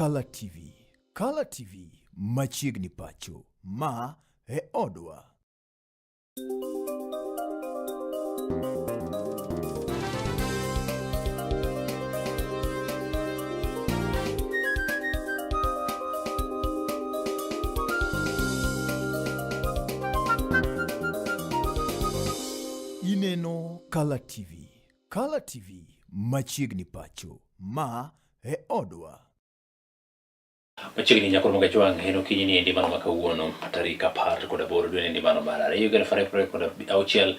Kala TV. Kala TV machiegni pacho. Ma e odwa. Ineno Kala TV. Kala TV machiegni pacho. Ma e odwa. Machiegni nyakoro mag Ajwang' en okinyi ni endi mano ma kawuono tarik 18 dwe endi mano mar ariyo higa 2026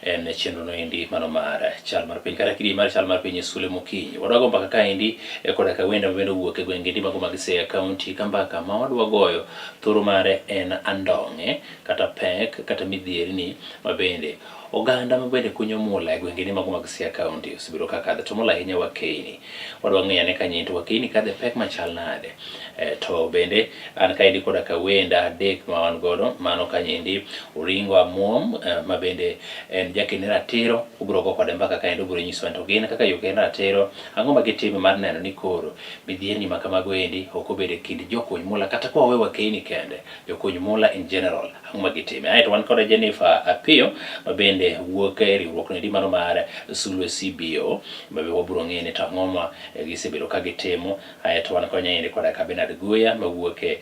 en chenro no endi mano mar chal mar piny kata kidieny mar chal mar piny e sule mokinyi. Wadwa go mbaka ka endi e koda ka wenda mabende owuok e gwenge endi mago mag Siaya County ka mbaka ma wadwa goyo thoro mare en andong'e kata pek kata midhierni mabende oganda mabende kunyo mula e gwenge endi mago mag Siaya County osebedo ka kadhe to moloyo ahinya Wakeyni. Wadwa ng'eyo ane ka nyinto wakeyni kadhe pek machal nade. E, to bende an kaendi koda ka wenda adek ma wan godo mano kanyendi Oringo Amuom eh, ma bende en jakene ratiro ubiro go kode mbaka kaendi obiro nyisowa to gin kaka jokene ratiro ang'o ma gitimo mar neno ni koro midhierni ma kamago endi ok obedo e kind jokuny mula kata kwa wawe wakeyni kende jokuny mula in general ang'o ma gitime. Aeto wan koda Jennifer Apiyo ma bende wuok e riwruok no endi mano mar Sulwe CBO ma be wabiro ng'eyo ni to ang'o ma gisebedo ka gitimo. Aeto wan konya endi koda ka Bernard Guya ma wuok e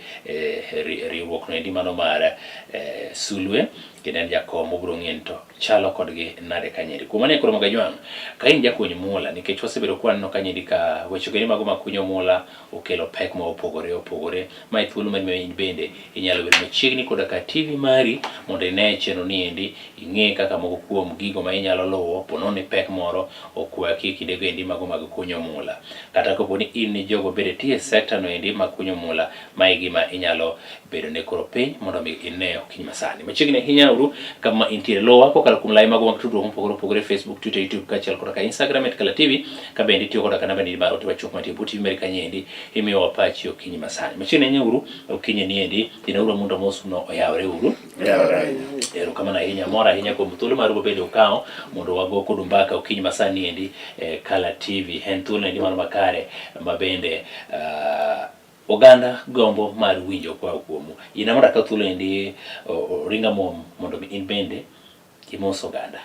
riwruok no endi mano mar Sulwe kendo en jakom wabiro ng'eyo ni to chalo kodgi nade kanyendi. Kuom mano koro Magajwang', ka in jakuny mula nikech wasebedo kwaneno kanyendi ka weche geni mago mag kunyo mula okelo pek ma opogore opogore. Ma e thuolo ma in bende inyalo bedo machiegni koda ka TV mari mondo ine chenro ni endi, ing'e kaka moko kuom gigo ma inyalo luwo ponono ni pek moro okwaki e kindego endi mago mag kunyo mula. Kata kopo ni in ni jogo bende tiyo e sekta no endi mag kunyo mula, ma e gima inyalo bedo ne koro piny mondo mi ine okinyi masani. Machiegni ahinya uru kama intiere lowa kokalo kuom lai mago mag tudruok mopogore opogore Facebook, Twitter, YouTube kaachiel koda ka Instagram at Kala TV ka bende itiyo koda ka namba ni mar ote machuok mantie but TV mari kanyo endi imiyowa pachi okinyi masani. Machiegni ahinya uru okinyi ni endi dinauru mondo mos no oyawre uru. Erokamano ahinya, mor ahinya kuom thuolo maru bende ukawo mondo wago kodu mbaka okinyi masani endi e Kala TV. En thuolo endi mano makare ma bende oganda gombo mar winjo koa kuomu. Ina mondo akaw thuolo endi Oringa Mom mondo mi in bende imos oganda.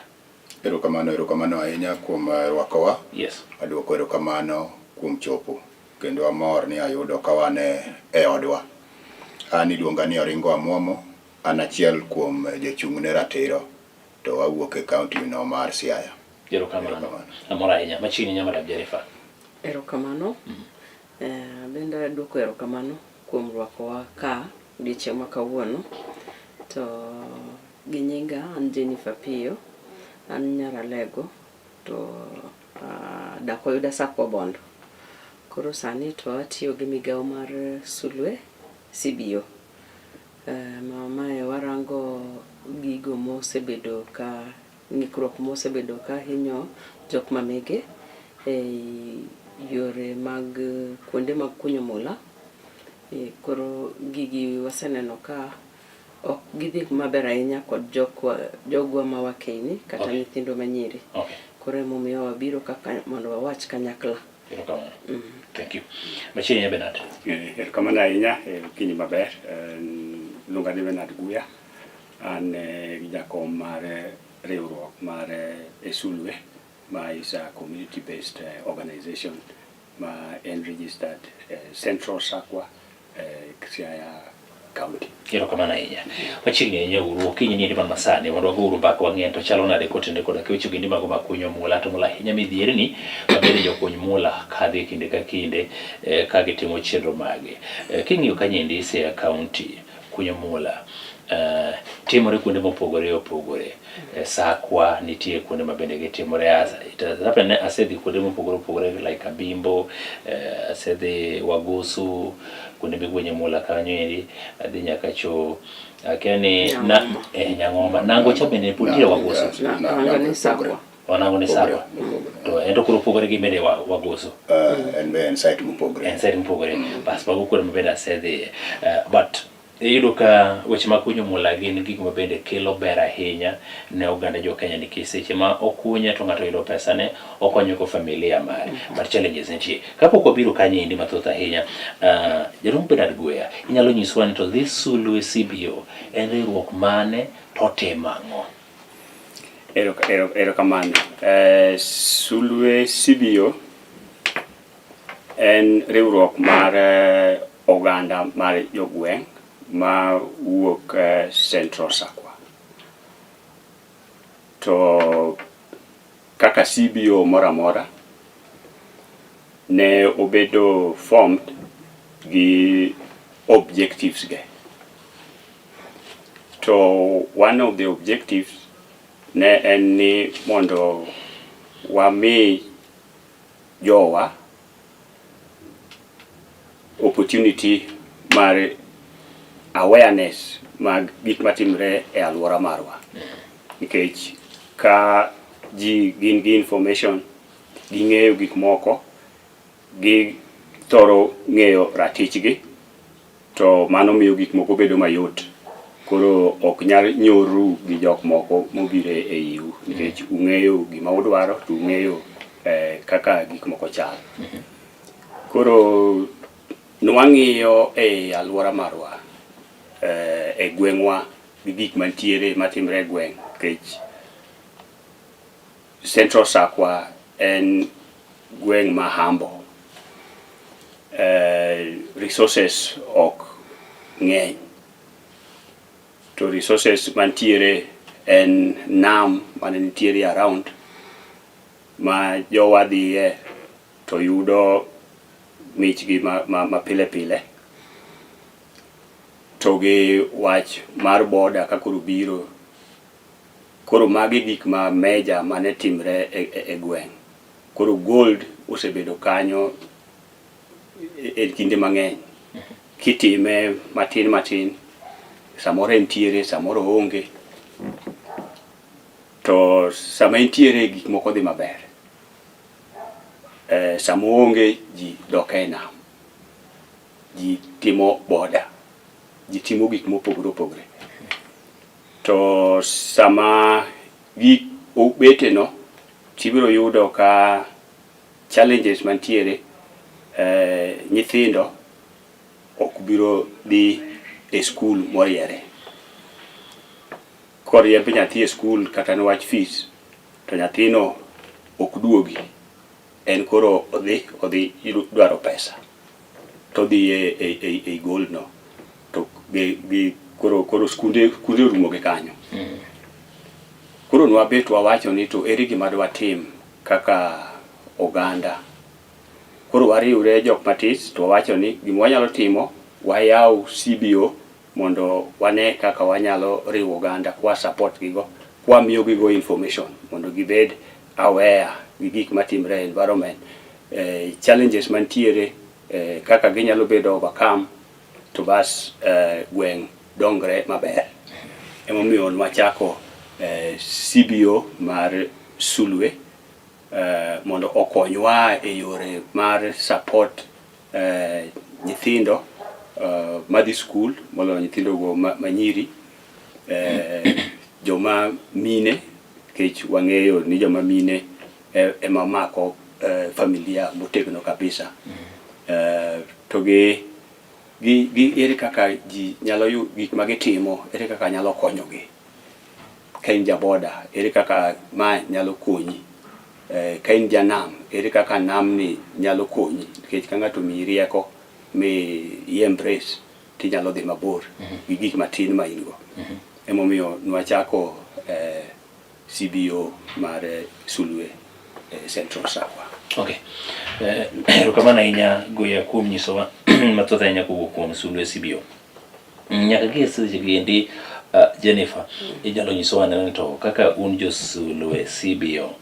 Erokamano, erokamano ahinya kuom rwakowa. Yes. Aduoko erokamano kuom chopo kendo amor ni ayudo ka wan e odwa. An iluonga ni Oringo Amwomo, an achiel kuom jochung' ne ratiro to awuok e county no mar Siaya. Erokamano. Amor ahinya. Machiegni nya Madam Jennifer. Erokamano. Bende aduoko erokamano kuom rwakowa ka odiochieng' ma kawuono. To gi nyinga an Jennifer Piyo, an nyar Alego to dak oyuda Sakwa Bondo. Koro sani to atiyo gi migawo mar Sulwe CBO. Ma mae warango gigo mosebedo ka ng'ikruok mosebedo ka hinyo jok mamege e yore mag kuonde mag kunyo mula. Koro gigi waseneno ka ok gidhi maber ahinya kod jogwa ma wakeyni kata nyithindwa manyiri. Koro emomiyo wabiro kaka mondo wawach kanyakla. Erokamano. Thank you. Machiegni nya Bernard. Erokamano ahinya, okinyi maber. Iluonga ni Bernard Guya. An jakom mar riwruok mar Esulwe ma is a community based organization ma en registered Central Sakwa, Siaya County. Erokamano ahinya. Machiegni ahinya uru okinyi ni man masani mondo wago uru mbaka wang'e to chalo nade kotende koda keweche gendi mago mag kunyo mula to mula ahinya midhierni mabende jokuny mula kadhe kinde ka kinde ka gitimo chenro mage. King'iyo kanyendi Siaya County kunyo mula timore kuonde mopogore opogore. Sakwa nitie kuonde ma bende gitimore. It has happened asedhi kuonde mopogore opogore like Abimbo, asedhi Wagusu, kuonde migwenye mula kanyo endi, adhi nyaka cho akia ni Nyang'oma. Nango cha bende pod nitie Wagusu. Nango ni Sakwa. Wanango ni Sakwa. To en to koro opogore gi bende Wagusu. En be en site mopogore. En site mopogore. Bas mago kuonde ma bende asedhiye. But Iyudo ka weche mag kunyo mula gin gik ma bende kelo ber ahinya ne oganda jo Kenya nikech seche ma okunye to ng'ato yudo pesane okonyo go familia mare. But challenges nitie. Kapok wabiro kanyo endi mathoth ahinya, Jaduong' Bernard Guya, inyalo nyiswa ni to this Sulwe CBO en riwruok mane to otimo ang'o? Erokamano. Sulwe CBO en riwruok mar oganda mar jogweng' ma wuok Central Sakwa. To kaka CBO moro amora ne obedo formed gi objectives ge. To one of the objectives ne en ni mondo wami jowa opportunity mar awareness mag gik matimre e alwora marwa. Nikech ka ji gin gi information, ging'eyo gik moko, githoro ng'eyo ratichgi, to mano miyo gik moko bedo mayot. Koro ok nyal nyoru gi jok moko mobiro e iu nikech ung'eyo gima udwaro to ung'eyo kaka gik moko chal. Koro nwang'iyo e alwora marwa, e gweng'wa gi gik mantiere matimre e gweng' nikech Central Sakwa en gweng' ma humble. Resources ok ng'eny. To resources mantiere en nam mane nitiere around ma jowa dhiye to yudo michgi ma pile pile. To gi wach mar border ka koro biro. Koro magi gik ma major mane timre e gweng'. Koro gold osebedo kanyo e kinde mang'eny. Kitime matin matin, samoro entiere, samoro oonge. To sama entiere gik moko dhi maber. Sama oonge ji dok e nam. Ji timo boda. Ji timo gik mopogore opogore. To sama gik obete no, tibiro yudo ka challenges mantiere, nyithindo ok biro dhi e skul moriere. Koriemb nyathi e skul kata niwach fees, to nyathino ok duogi. En koro odhi dwaro pesa. To odhi e gold no. To gi koro skunde orumo gi kanyo. Koro nwabet wawacho ni to ere gima dwatim kaka oganda. Koro wariwre jok matis to wawacho ni gima wanyalo timo, wayaw CBO mondo wane kaka wanyalo riwo oganda kwa support gigo, kwa miyo gigo information mondo gibed aware gi gik matimre e environment, challenges mantiere, kaka ginyalo bedo overcome to bas gweng' dongre maber. Emomiyo nwachako CBO mar Sulwe mondo okonywa e yore mar support nyithindo madhi skul, moloyo nyithindo go manyiri, joma mine, nikech wang'eyo ni joma mine ema mako familia motegno kabisa. To gi ere kaka ji nyalo gik ma gitimo, ere kaka nyalo konyogi. Ka in jaboda, ere kaka ma nyalo konyi. Ka in janam, ere kaka namni nyalo konyi. Nikech ka ng'ato omiyi rieko mi i embrace, tinyalo dhi mabor gi gik matin ma in go. Emomiyo nwachako CBO mar Sulwe Central Sakwa. Okay. Erokamano ahinya Guya kuom nyisowa mathoth ahinya kowuok kuom Sulwe CBO. Nyaka gie seche gi endi, Jennifer, inyalo nyisowa neno to kaka un jo Sulwe CBO,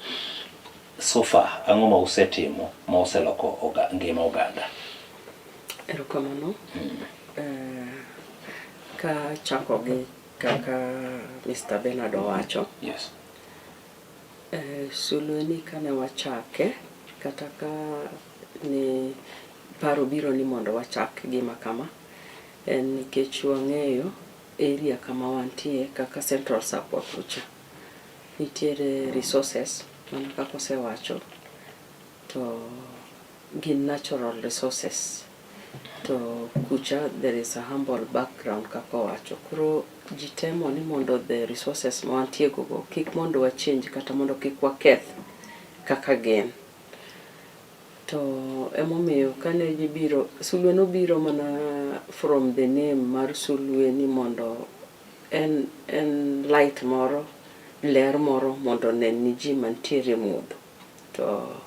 so far ang'o ma usetimo ma oseloko ngima oganda? Erokamano. Ka chako gi kaka Mr. Bernard owacho. Yes. Sulwe ni kane wachake, kata ka ne paro biro ni mondo wachak gima kama, En nikech wang'eyo area kama wantie kaka Central Sakwa kucha nitiere resources mana kaka osewacho to gin natural resources to kucha there is a humble background kaka owacho. Koro ji temo ni mondo the resources ma wantie go go kik mondo wa change kata mondo kik waketh kaka gin. To emomiyo kane gibiro, sulwe nobiro mana from the name mar sulwe ni mondo en light moro, ler moro mondo onen ni ji mantiere e mudho. To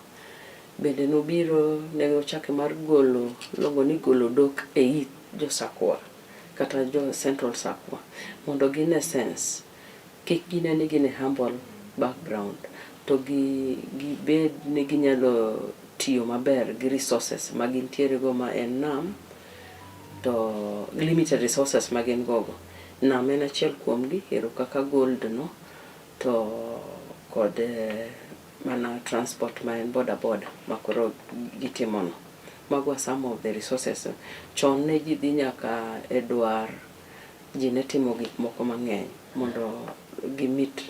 bende nobiro ne ochake mar golo, iluongo ni golo dhok e it jo Sakwa kata jo Central Sakwa mondo gine sense kik gine ni gin e humble background to gibed ni ginyalo tiyo maber gi resources ma gintiere go ma en nam to limited resources ma gin go go. Nam en achiel kuom gi ero kaka gold no to kod mana transport ma en boda boda ma koro gitimo no. Mago are some of the resources. Chon ne ji dhi nyaka e dwar, ji ne timo gik moko mang'eny mondo gi meet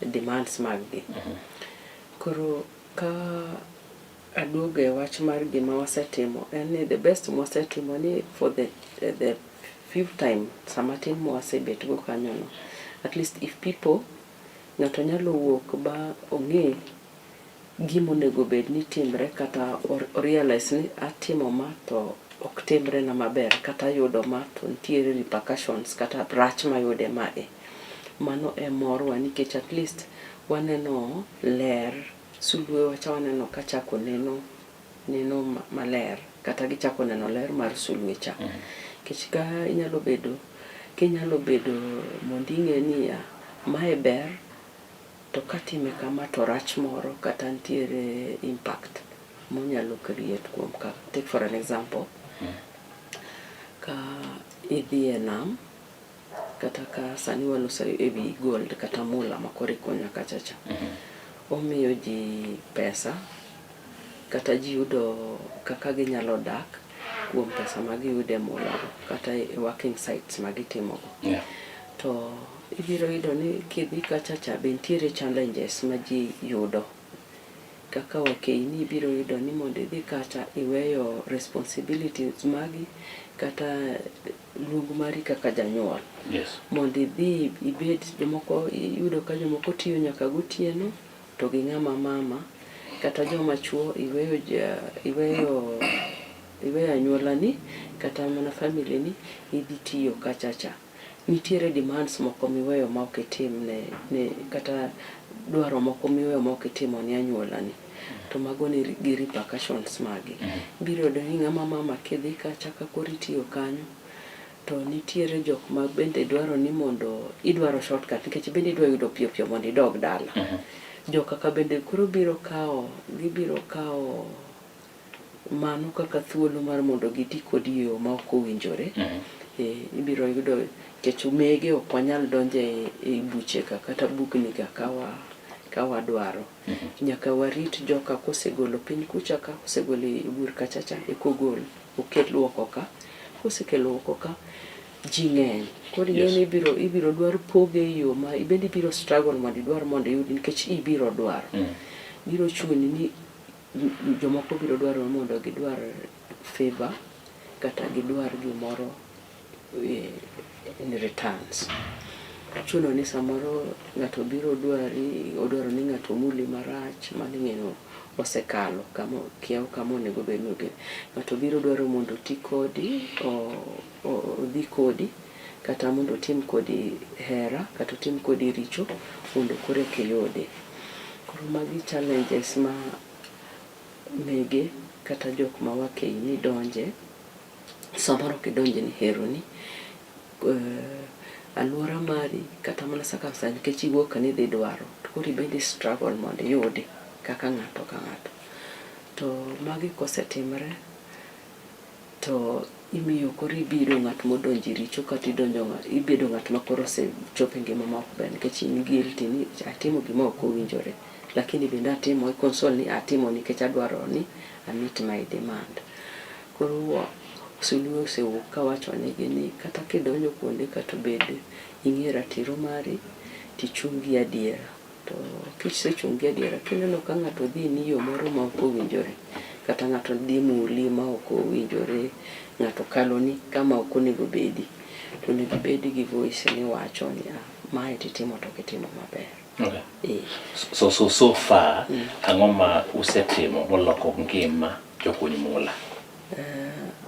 demands mag gi. Koro ka aduogo e wach mar gima wasetimo en ni the best mwasetimo ni for the few time sama tin mwasebet go kanyo no at least if people ng'ato nyalo wuok ba ong'e gima onego bed ni timre kata o realize ni atimo ma to ok timre na maber kata ayudo ma to nitiere repercussions kata rach mayude mae. Mano e morwa nikech at least waneno ler sulwe wacha waneno kachako neno neno maler kata gichako neno ler mar sulwe cha. Nikech ka inyalo bedo kinyalo bedo mondo ing'e niya mae ber to katime kama to rach moro kata nitiere impact monyalo create kuom ka take for an example ka idhi e nam kata ka sani waloso e wi gold kata mula ma koro ikunyo kacha cha. Omiyo ji pesa kata ji yudo kaka ginyalo dak kuom pesa ma giyudo e mula go kata e working sites ma gitimo go. To ibiro yudo ni kidhi kacha cha be nitiere challenges ma ji yudo. Kaka wakeyni ibiro yudo ni mondo idhi kacha iweyo responsibilities magi kata luong mari kaka janyuol. Mondo idhi ibed jomoko iyudo ka jomoko tiyo nyaka gotieno to gi ng'ama mama kata joma chuo iweyo iweyo iweyo anyuola ni kata mana family ni idhi tiyo kacha cha. Nitiere demands moko miweyo ma ok itim ne kata dwaro moko miweyo ma ok itimo ne anyuola ni. To mago ni gi repercussions magi. Ibiro yudo ni ng'ama mama kidhi kacha ka koro itiyo kanyo to nitiere jok ma bende dwaro ni mondo idwaro shortcut nikech bende idwa yudo piyo piyo mondo idog dala. Jokaka bende koro biro kawo gibiro kawo mano kaka thuolo mar mondo giti kodi e yo ma ok owinjore. Ibiro yudo nikech mege ok wanyal donjo e buche ka kata bugni ka ka wadwaro. Nyaka warit joka kosegolo piny kucha ka osegolo e bur kacha cha eka ogol okel oko ka. Kosekelo oko ka ji ng'eny. Koro ing'e ni ibiro dwar poge e yo ma bende ibiro struggle mondo idwar mondo iyudi nikech ibiro dwaro. Biro chuni ni jomoko biro dwaro mondo gidwar favor kata gidwar gimoro in returns. Chuno ni samoro ng'ato biro dwari odwaro ni ng'ato omuli marach mano ing'e ni osekalo kama kiewo kama onego bed ni oge. Ng'ato biro dwaro mondo oti kodi odhi kodi kata mondo otim kodi hera kata otim kodi richo mondo koro eka iyude. Koro magi challenges ma mege kata jok ma wakeyni donje samoro ok idonje ni heroni aluora mari kata mana circumstance nikech iwuok ni idhi dwaro to koro ibende i struggle mondo iyudi kaka ng'ato ka ng'ato. To magi kosetimre to imiyo koro ibiro ng'at modonjo e richo kata idonjo ibedo ng'at ma koro osechopo e ngima ma ok ber nikech in guilty ni atimo gima ok owinjore lakini bende atimo i console ni atimo nikech adwaro ni a meet my demand. Koro Sulwe osewuok kawacho negi ni kata kidonjo kuonde kata obed ing'e ratiro mari tichung' gi adiera. To kisechung' gi adiera kineno ka ng'ato dhi ni yo moro ma ok owinjore, kata ng'ato dhi muli ma ok owinjore, ng'ato kaloni kama ok onego bedi, to onego ibed gi voice ni wacho ni ah, mae titimo to ok itimo maber. Okay. So far, ang'o ma usetimo moloko ngima jokuny mula?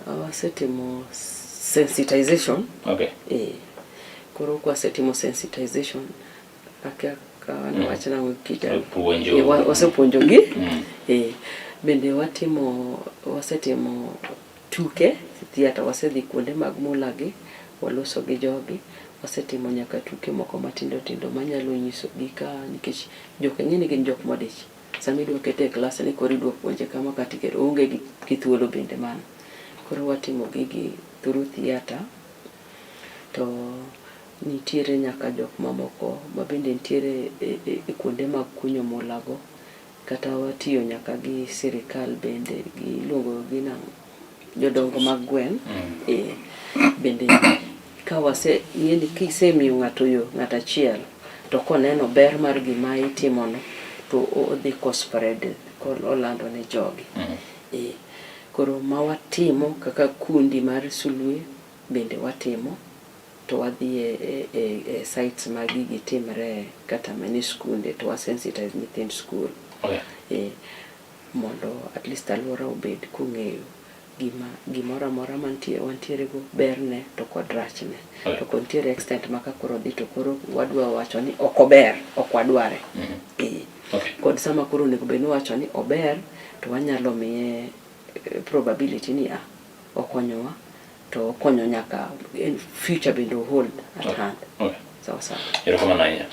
Wasetimo sensitization. Koro kwasetimo sensitization, akia ka wach nang'o kita Puonjo. Wasepuonjogi. Bende wasetimo tuke theatre, wasedhi kuonde mag mula gi, waloso gi jogi, wasetimo nyaka tuke moko matindo tindo manyalo nyiso gi ka nikech jok ing'e ni gin jok modich. Sama idwa kete e klas ni koro idwa puonje kama kata iketo oonge gi thuolo bende mano. Koro watimo gigi through theatre to nitiere nyaka jok mamoko mabende nitiere e kuonde mag kunyo mula go kata watiyo nyaka gi sirikal bende giluongo gi nang'o jodongo mag gweng' bende ka wase ing'eni kisemiyo ng'ato yo ng'ato achiel to koneno ber mar gima itimono to odhi ko spread kolando ne jogi. Koro ma watimo kaka kundi mar Sulwe bende watimo to wadhi e sites ma gigi timre kata mana e skunde to wa sensitize nyithind skul. Mondo at least alwora obed kong'eyo gima gimoro amora mantie wantiere go berne to kod rachne. To kod nitiere extent ma ka koro dhi to koro wadwa wacho ni ok ober, ok wadware. Kod sama koro onego bed ni wacho ni ober to wanyalo miye probability ni okonyowa to okonyo nyaka in future bende hold at hand. Sawa sawa. Erokamano ahinya.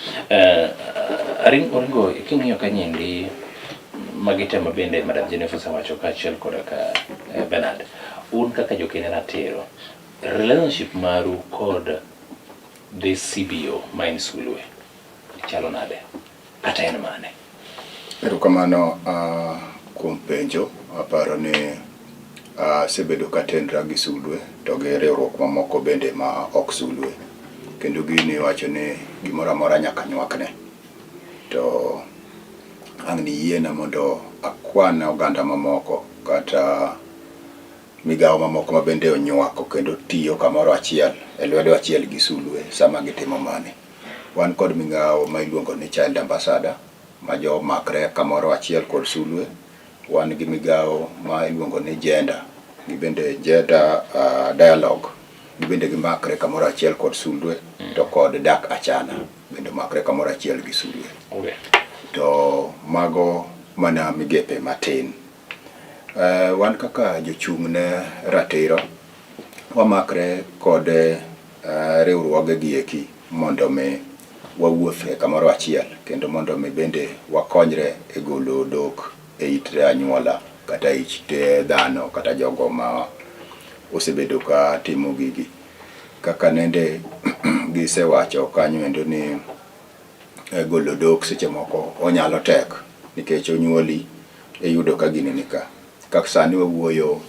Oringo, king'iyo ka nyendi magi te ma bende Madam Jennifer osewacho kaachiel koda ka Bernard, un kaka jokene ratiro, relationship maru kod the CBO ma en Sulwe chalo nade? Kata en mane? Erokamano kuom penjo. Aparo ni asebedo katenra gi Sulwe to gi riwruok mamoko bende ma ok Sulwe. Kendo gini wacho ni gimoro amora nyaka nywakne. To ang' niyiena mondo akwan oganda mamoko kata migawo mamoko ma bende onywako kendo tiyo kamoro achiel e lwedo achiel gi Sulwe sama gitimo mani. Wan kod migawo ma iluongo ni Child Ambassador ma jo makre kamoro achiel kod Sulwe. Wan gi migawo ma iluongo ni Gender, gi bende Gender Dialogue, gi bende gimakre kamoro achiel kod Sulwe to kod Dak Achana bende omakre kamoro achiel gi Sulwe. To mago mana migepe matin. Wan kaka jochung' ne ratiro wamakre kod riwruoge gi eki mondo mi wawuoth e kamoro achiel kendo mondo mi bende wakonyre e golo dhok e it anyuola kata e it dhano kata jogo ma osebedo ka timo gigi. Kaka nende gisewacho kanyo endo ni golo dhok seche moko onyalo tek nikech onyuoli iyudo ka gini ni ka. Kaka sani wawuoyo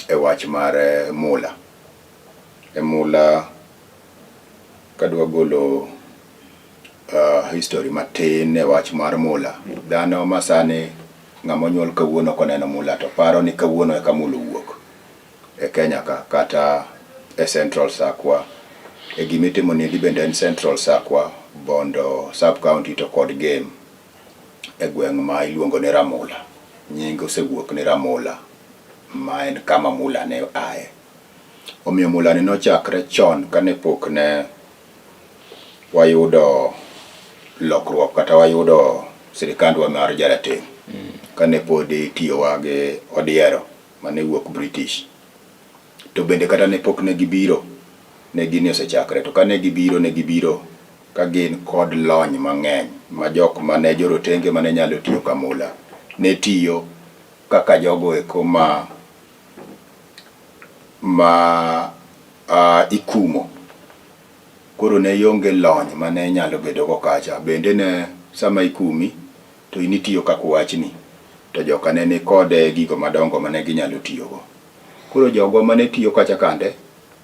e wach mar mula. E mula kadwa golo history matin e wach mar mula. Dhano masani ng'ama onyuol kawuono koneno mula to paro ni kawuono eka mula owuok e Kenya ka kata e Central Sakwa. E gimitimo ni bende en Central Sakwa, Bondo sub county to kod Gem e gweng' ma iluongo ni Ramula. Nying osewuok ni Ramula ma en kama mula ne aye. Omiyo mula ni nochakre chon kane pok ne wayudo lokruok kata wayudo sirikandwa mar jarateng'. Kane pod itiyowa gi odiero mane wuok British. To bende kata ne pok ne gibiro, ne gini osechakre. To kane gibiro, ne gibiro ka gin kod lony mang'eny ma jok mane jorotenge mane nyalo tiyo kamula ne tiyo kaka jogo eko ma ikumo. Koro ne onge lony mane nyalo bedo go kacha. Bende ne sama ikumi to in itiyo kaka wachni to joka ne ni kod gigo madongo mane ginyalo tiyogo. Koro jogwa mane tiyo kacha kande,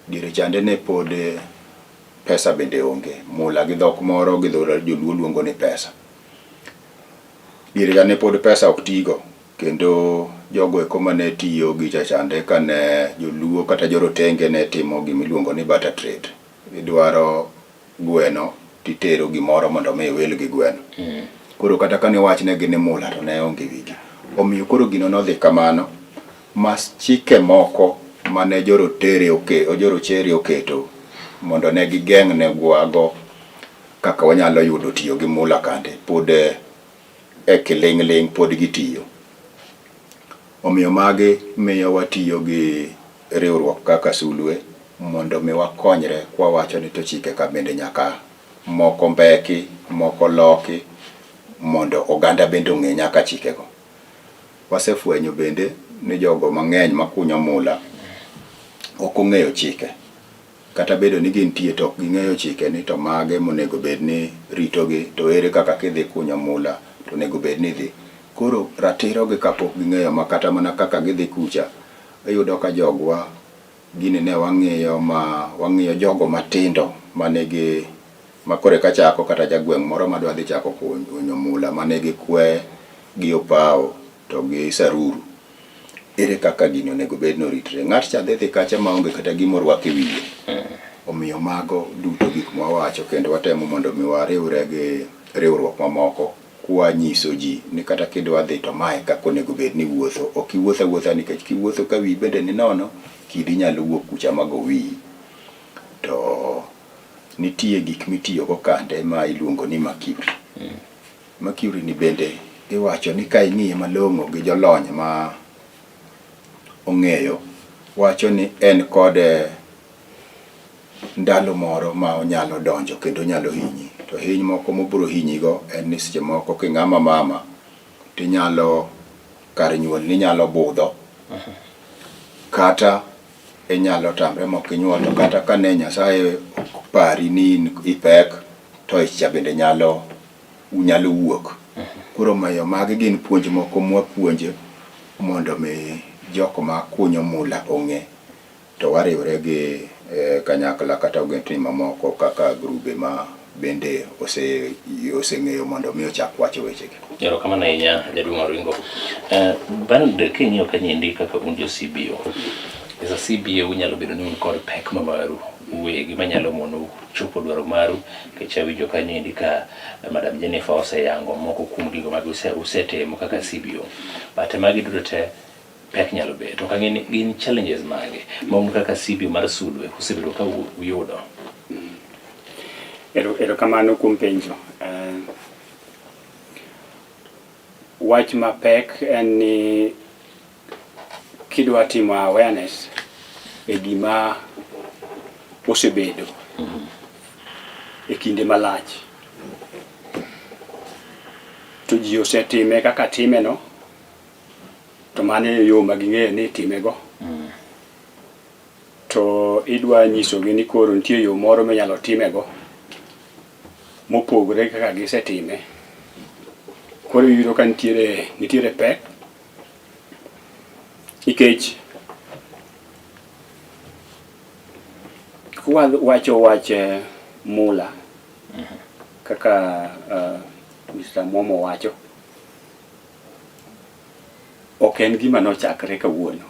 diere chande ne pod pesa bende onge. Mula gi dhok moro gi dho joluo luongo ni pesa. Diere cha ne pod pesa ok tigo kendo jogo eko mane tiyo gi chachande kane joluo kata jorotenge ne timo gimiluongo ni barter trade. Idwaro gweno titero gimoro mondo mi iwil gi gweno. Koro kata kane wachnegi ni mula to ne onge wigi. Omiyo koro gino nodhi kamano ma chike moko mane jorotere oke, jorochere oketo mondo ne gigeng' ne gwago kaka wanyalo yudo tiyo gi mula kande pod e kiling'ling' pod gitiyo. Omiyo magi miyo watiyo gi riwruok kaka Sulwe mondo mi wakonyre kwawacho ni to chike ka bende nyaka moko mbeki, moko loki mondo oganda bende ong'e nyaka chikego. Wasefwenyo bende ni jogo mang'eny makunyo mula ok ong'eyo chike. Kata bedo ni gintie to ok ging'eyo chike ni to mage monego bed ni ritogi to ere kaka kidhi kunyo mula to onego bed ni idhi. Koro ratiro gi kapok ging'eyo ma kata mana kaka gidhi kucha, iyudo ka jogwa gini ne wang'iyo ma wang'iyo jogo matindo manigi ma koro eka chako kata jagweng' moro madwa dhi chako kunyo mula manigi kwe gi opawo to gi saruru. Ere kaka gini onego bed ni oritre? Ng'at cha dhi dhi kacha maonge kata gima orwako e wiye. Omiyo mago duto gik mwawacho kendo watemo mondo mi wariwre gi riwruok mamoko kwanyiso ji ni kata kidwa dhi to mae kaka onego bed ni iwuotho. Ok iwuoth awuotha nikech kiwuotho ka wiyi bende ni nono, kidi nyalo wuok kucha ma go wiyi. To nitie gik mitiyogo kande ma iluongo ni mercury. Mercury ni bende iwacho ni ka ing'iye malong'o gi jolony ma ong'eyo, wacho ni en kod ndalo moro ma onyalo donjo kendo onyalo hinyi. To hiny moko mobiro hinyigo en ni seche moko king'ama mama tinyalo kar nyuol ni nyalo budho kata inyalo tamre mok inyuol to kata kane Nyasaye ok pari ni in ipek to ich cha bende nyalo nyalo wuok. Koro omiyo magi gin puonj moko mwapuonjo mondo mi jok ma kunyo mula ong'e to wariwre gi kanyakla kata ogendni mamoko kaka grube ma bende oseng'eyo mondo mi ochak wacho wechegi. Erokamano ahinya jaduong' Oringo. Bernard, king'iyo kanyendi kaka un jo CBO, as a CBO unyalo bedo ni un kod pek ma maru uwegi manyalo monou chopo dwaro maru nikech awinjo kanyo ka Madam Jennifer oseyango moko kuom gigo mag usetimo kaka CBO. But magi duto te pek nyalo bet. Ok ang'e ni gin challenges mage ma un kaka CBO mar Sulwe usebedo ka uyudo. Erokamano kuom penjo. Wach mapek en ni kidwa timo awareness e gima osebedo e kinde malach to ji osetime kaka time no to mano e yo ma ging'eyo ni itime go. To idwa nyisogi ni koro nitie yo moro minyalo time go mopogore kaka gisetime. Koro iyudo ka nitiere pek nikech wacho wach mula kaka Mr. Momo wacho ok en gima nochakre kawuono.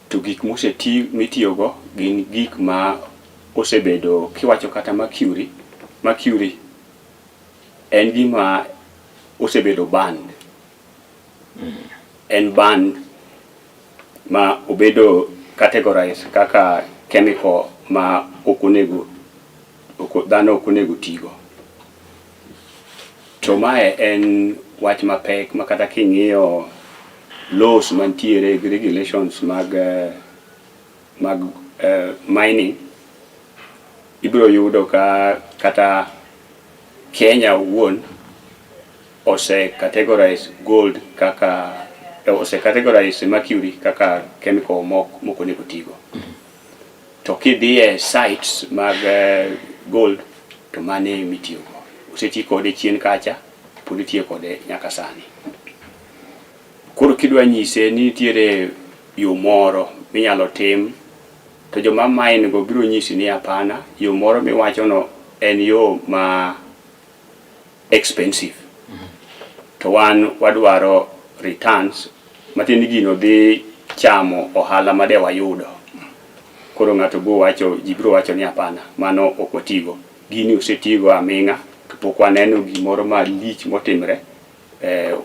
To gik moseti mitiyogo gin gik ma osebedo kiwacho kata mercury, mercury en gima osebedo banned. En banned ma obedo categorized kaka chemical ma ok onego dhano ok onego tigo. To mae en wach mapek ma kata king'iyo laws mantiere gi regulations mag mining ibiro yudo ka kata Kenya owuon ose categorize gold kaka ose categorize mercury kaka chemical mok onego tigo. To kidhi e sites mag gold to mano e mitiyogo. Oseti kode chien kacha, pod itiyo kode nyaka sani. Koro kidwa nyise ni nitiere yo moro minyalo tim to joma mine go biro nyisi ni hapana, yo moro miwachono en yo ma expensive. To wan wadwaro returns matiende ni gino dhi chamo ohala ma de wayudo. Koro ng'ato biro wacho, ji biro wacho ni hapana, mano ok watigo. Gini osetigo aming'a to pok waneno gimoro malich motimre,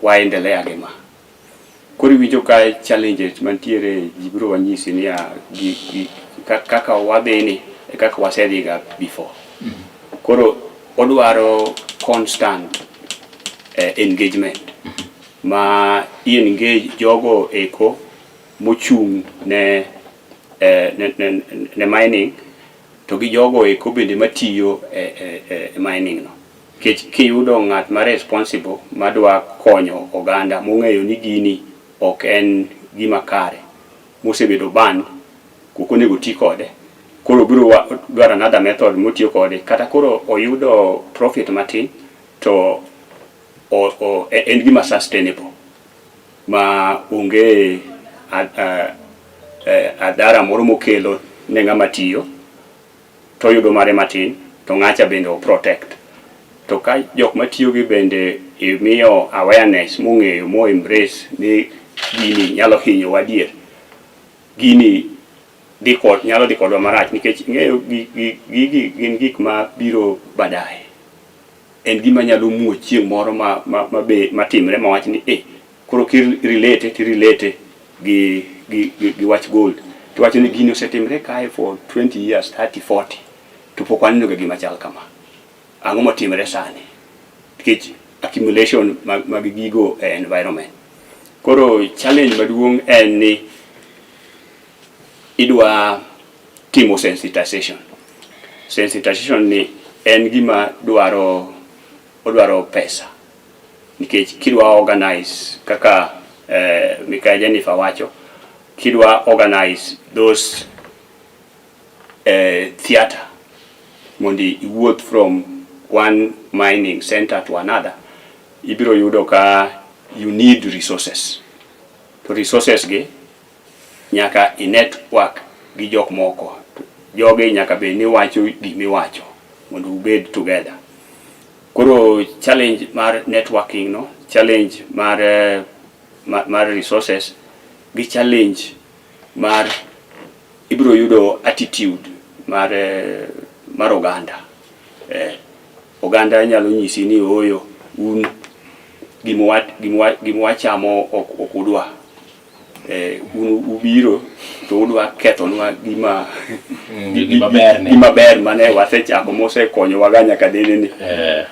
waendelea gi ma. Koro iwinjo ka challenges mantiere ji biro wanyisi niya kaka wadhi ni e kaka wasedhiga before. Koro odwaro constant engagement ma i engage jogo eko mochung' ne mining to gi jogo eko bende matiyo e mining no. Nikech kiyudo ng'at ma responsible madwa konyo oganda mong'eyo ni gini ok en gima kare mosebedo banned ok onego ti kode koro biro dwaro another method motiyo kode kata koro oyudo profit matin to en gima sustainable ma onge adhara moro mokelo ne ng'ama tiyo to oyudo mare matin to ng'acha bende o protect. To ka jok matiyo gi bende imiyo awareness mong'eyo mo embrace ni gini nyalo hinyowa adier, gini dhi kod nyalo dhi kodwa marach nikech ing'eyo gigi gin gik ma biro baadaye. En gima nyalo muoch chieng' moro ma matimre mawach ni koro ki relate ti relate gi wach gold to wacho ni gini osetimre kae for 20 years, 30, 40 to pok waneno ga gima chal kama. Ang'o motimre sani? Nikech accumulation mag gigo e environment. Koro challenge maduong' en ni idwa timo sensitization. Sensitization ni en gima dwaro odwaro pesa. Nikech kidwa organize kaka Mikai Jennifer wacho, kidwa organize those theater mondo iwuoth from one mining center to another, ibiro yudo ka you need resources. To resources gi nyaka i network gi jok moko. Jogi nyaka bed ni wacho gimiwacho mondo ubed together. Koro challenge mar networking no, challenge mar resources gi challenge mar ibiro yudo attitude mar oganda. Oganda nyalo nyisi ni ooyo un gima wachamo ok udwa. Un ubiro to udwa kethonwa gima Gima ber ne. Gima ber mane wasechako mosekonyowa ga nyaka nene ni.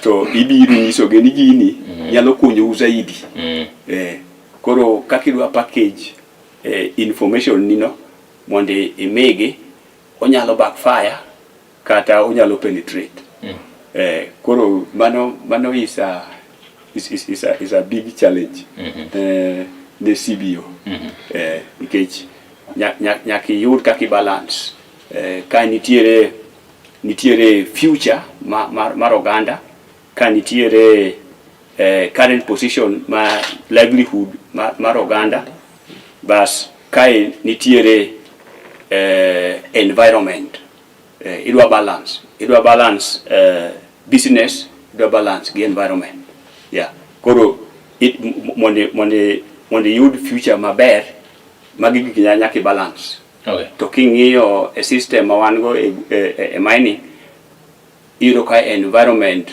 To ibiro nyisogi ni gini nyalo konyou zaidi. Koro kaka idwa package information ni no mondo imigi, onyalo backfire kata onyalo penetrate. Koro mano is a big challenge ne CBO. Nikech nyaka iyud kaka i balance ka nitiere future mar oganda, ka nitiere current position ma livelihood mar oganda, bas kae nitiere environment. Idwa balance business, idwa balance gi environment. Yeah, koro mondo iyud future maber, magi gik nyaka i balance. To king'iyo e system ma wan go e mining, iyudo ka environment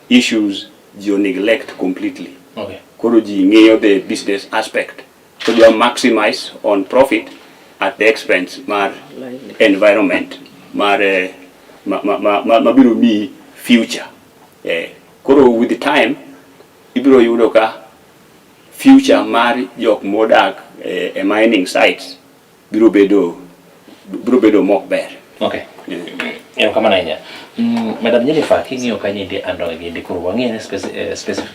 issues ji neglect completely. Koro ji ng'iyo the business aspect to dwa maximize on profit at the expense mar livelihood. Environment mar ma biro miyi future. Koro with the time ibiro yudo ka future mar jok modak e mining sites biro bedo mok ber. Okay. Erokamano ahinya. Madam Jennifer, king'iyo kanyo endi andonge gi endi koro wang'eyo ni specific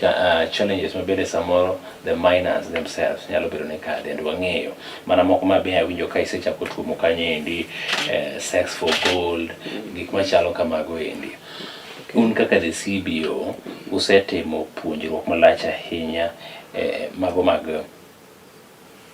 challenges ma bende samoro the miners themselves nyalo bedo ni kadhe and wang'eyo mana moko ma be awinjo ka isechako tuomo kanyo endi, sex for gold, gik machalo kamago endi. Un kaka the CBO usetimo puonjruok malach ahinya, mago mag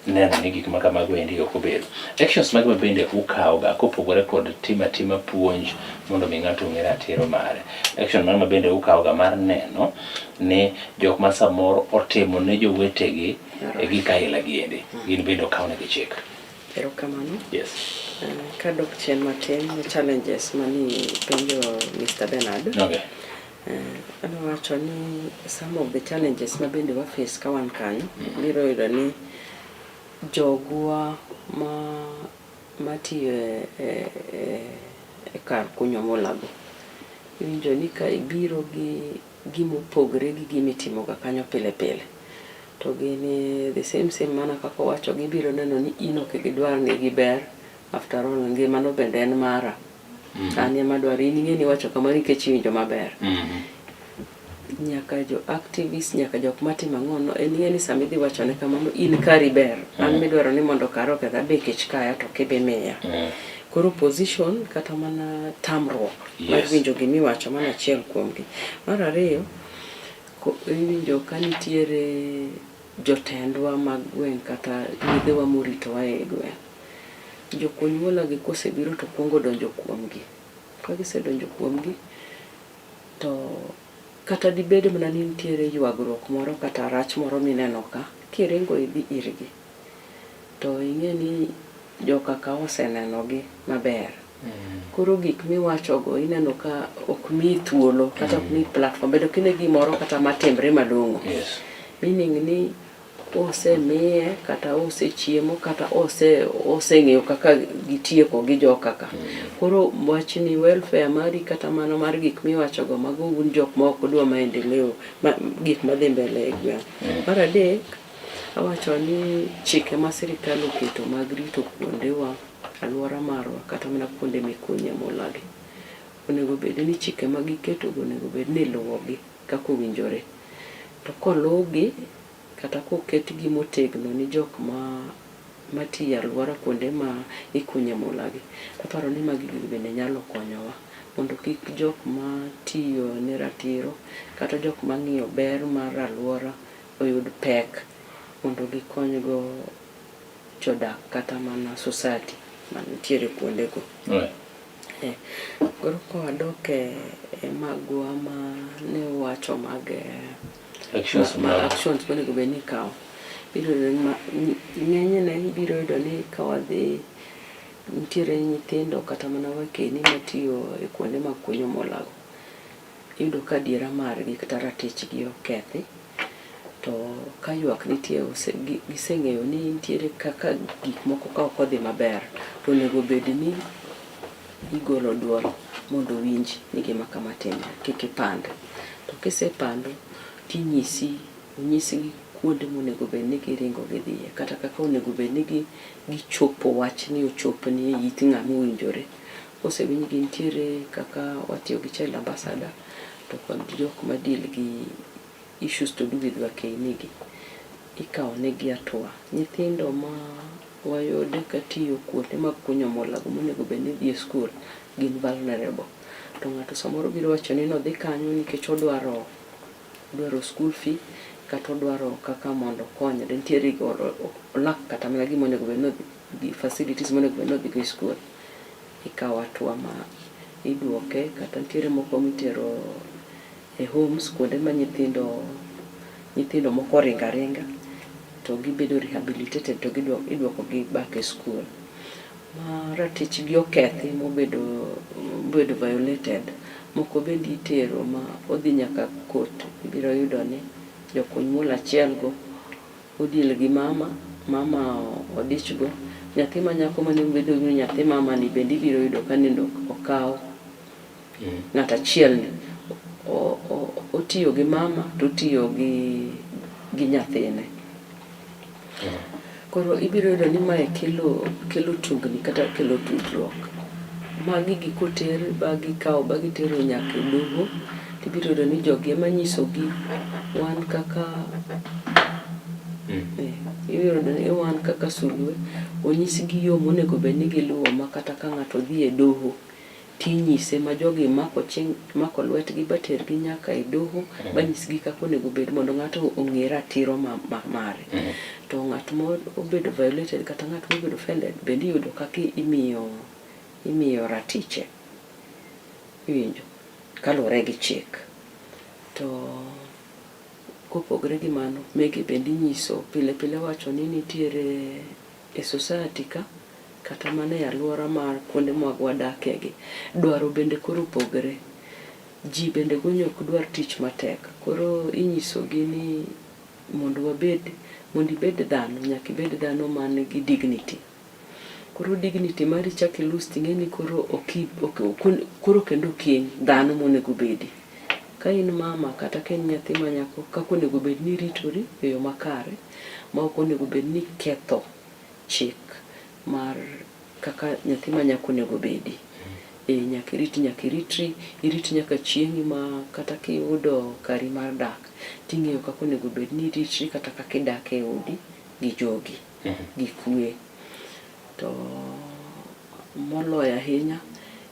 neno ni gik ma kamago endi ok obedo. Actions mage ma bende ukawoga kopogore kod timo atima puonj mondo mi ng'ato ong'e ratiro mare? Action mage ma bende ukawoga mar neno ni jok ma samoro otimo ne jowetegi e gik aila gi endi gin bende okawnegi chik? Erokamano. Yes. Kadok chien matin ne challenges mani penjo Mr. Bernard. Okay. Adwa wacho ni some of the challenges ma bende wa face ka wan kanyo, biro yudo ni jogwa ma matiyo e kar kunyo mulago iwinjo ni ka ibiro gi gima opogre gi gima itimoga kanyo pile pile to gin the same same mana kaka owacho gibiro neno ni in ok gidwar ni giber. After all, ngimano bende en mara, an ema adwaro in ing'e ni iwacho kamano nikech iwinjo maber. Nyaka jo activist, nyaka jok matimo ang'ono en ing'e ni sama idhi wachone kamano in kari ber, an midwaro ni mondo kara oketh abe kech kaya to ok ibi miya. Koro position kata mana tamruok mar winjo gimiwacho, mano achiel kuomgi. Mar ariyo, iwinjo ka nitiere jotendwa mag gweng' kata ruodhewa moritowa e gweng'. Jokuny mula gi kosebiro to kuongo donjo kuomgi. Ka gisedonjo kuomgi to kata dibed mana ni nitiere ywagruok moro kata rach moro mineno ka, kiringo idhi irgi to ing'e ni joka ka oseneno gi maber. Koro gik miwachogo ineno ka ok miyi thuolo kata ok miyi platform. Bedo kine gimoro kata matimre malong'o. Meaning ni osemiye kata osechiemo kata oseng'eyo kaka gitieko gi joka ka. Koro wachni welfare mari kata mano mar gik miwachogo, mago un jok ma ok dwa maendeleo ma, gik madhi mbele e gweng'. Mar adek, awacho ni chike ma sirikal oketo mag rito kuondewa, alwora marwa, kata mana kuonde mikunye mulagi, onego bed ni chike ma giketogo onego bed ni iluwogi kaka owinjore. To koluwgi kata koketgi motegno ni jok ma matiyo e alwora kuonde ma ikunye mulagi, aparo ni magi gigo bende nyalo konyowa mondo kik jok matiyo ne ratiro kata jok mang'iyo ber mar alwora oyud pek mondo gikonygo jodak kata mana society mantiere kuondego. Koro kawadok e magwa ma ne uwacho mag actions ma actions monego bed ni ikawo, ibiro yudo ni ng'enyne ibiro yudo ni ka wadhi nitiere nyithindo kata mana wakeni matiyo e kuonde mag kunyo mulago, iyudo ka adiera margi kata ratichgi okethi. To ka ywak nitie, giseng'eyo ni nitiere kaka gik moko ka ok odhi maber to onego bed ni igolo duol mondo owinj ni gima kama timore, kik ipand. To kisepando tinyisi, onyisgi kuonde monego bed ni giringo gidhiye kata kaka onego bed ni gichopo wachni ochopni e it ng'ama owinjore. Kosewinjgi, nitiere kaka watiyo gi child ambassador to kod jok ma deal gi issues to do with wakeni gi, ikawo negi hatua. Nyithindo ma wayude katiyo kuonde mag kunyo mulago monego bed ni dhi e skul gin vulnerable. To ng'ato samoro biro wacho ni nodhi kanyo nikech odwaro school fee kata odwaro kaka mondo okonyre. Nitiere olak kata mana gima onego bed ni odhi, facilities monego bed ni odhi go e skul. Ikawo hatua ma iduoke kata nitiere moko mitero e homes kuonde ma nyithindo moko oringo aringa to gibedo rehabilitated to iduoko gi back e skul. Ma ratichgi okethi mobedo violated, moko bende itero ma odhi nyaka court. Ibiro yudo ni jokuny mula achiel go odeal gi mama, mama odich go. Nyathi ma nyako mane bedo ni nyathi mama ni bende ibiro yudo ka nindo okaw ng'at achiel ni otiyo gi mama to otiyo gi nyathine. Koro ibiro yudo ni mae kelo tungni kata kelo tudruok. Magi gi koter ba gikawo ba gitero nyaka e doho, tibiro yudo ni jogi ema nyisogi wan kaka ibiro yudo ni wan kaka sulwe onyisgi yo monego bed ni giluwo ma kata ka ng'ato dhi e doho. Tinyise ma jogi mako ching mako lwetgi ba tergi nyaka e doho ba nyisgi kaka onego bed mondo ng'ato ong'e ratiro ma, ma mare. To ng'at mo obedo violated kata ng'at mobedo offended bende iyudo kaka imiyo imiyo ratiche. Iwinjo? Kaluwore gi chik. To kopogre gi mano, mege bende inyiso pile pile wacho ni nitiere e society ka kata mana e alwora mar kuonde ma wadakie gi, dwaro bende koro opogre. Ji bende gonyo ok dwar tich matek. Koro inyisogi ni mondo wabed, mondo ibed dhano, nyaka ibed dhano man gi dignity. Koro dignity mari ichak i lose ting'e ni koro ok, koro kendo ok in dhano monego bedi. Ka in mama kata ka in nyathi ma nyako, kaka onego bed ni iritori e yo makare, ma ok onego bed ni iketho chik mar kaka nyathi ma nyako onego bedi. E nyaka irit nyaka iritri, irit nyaka chieng'i ma kata kiyudo kari mar dak, ting'eyo kaka onego bed ni iritri kata kaka idak e odi gi jogi gi kwe. To moloyo ahinya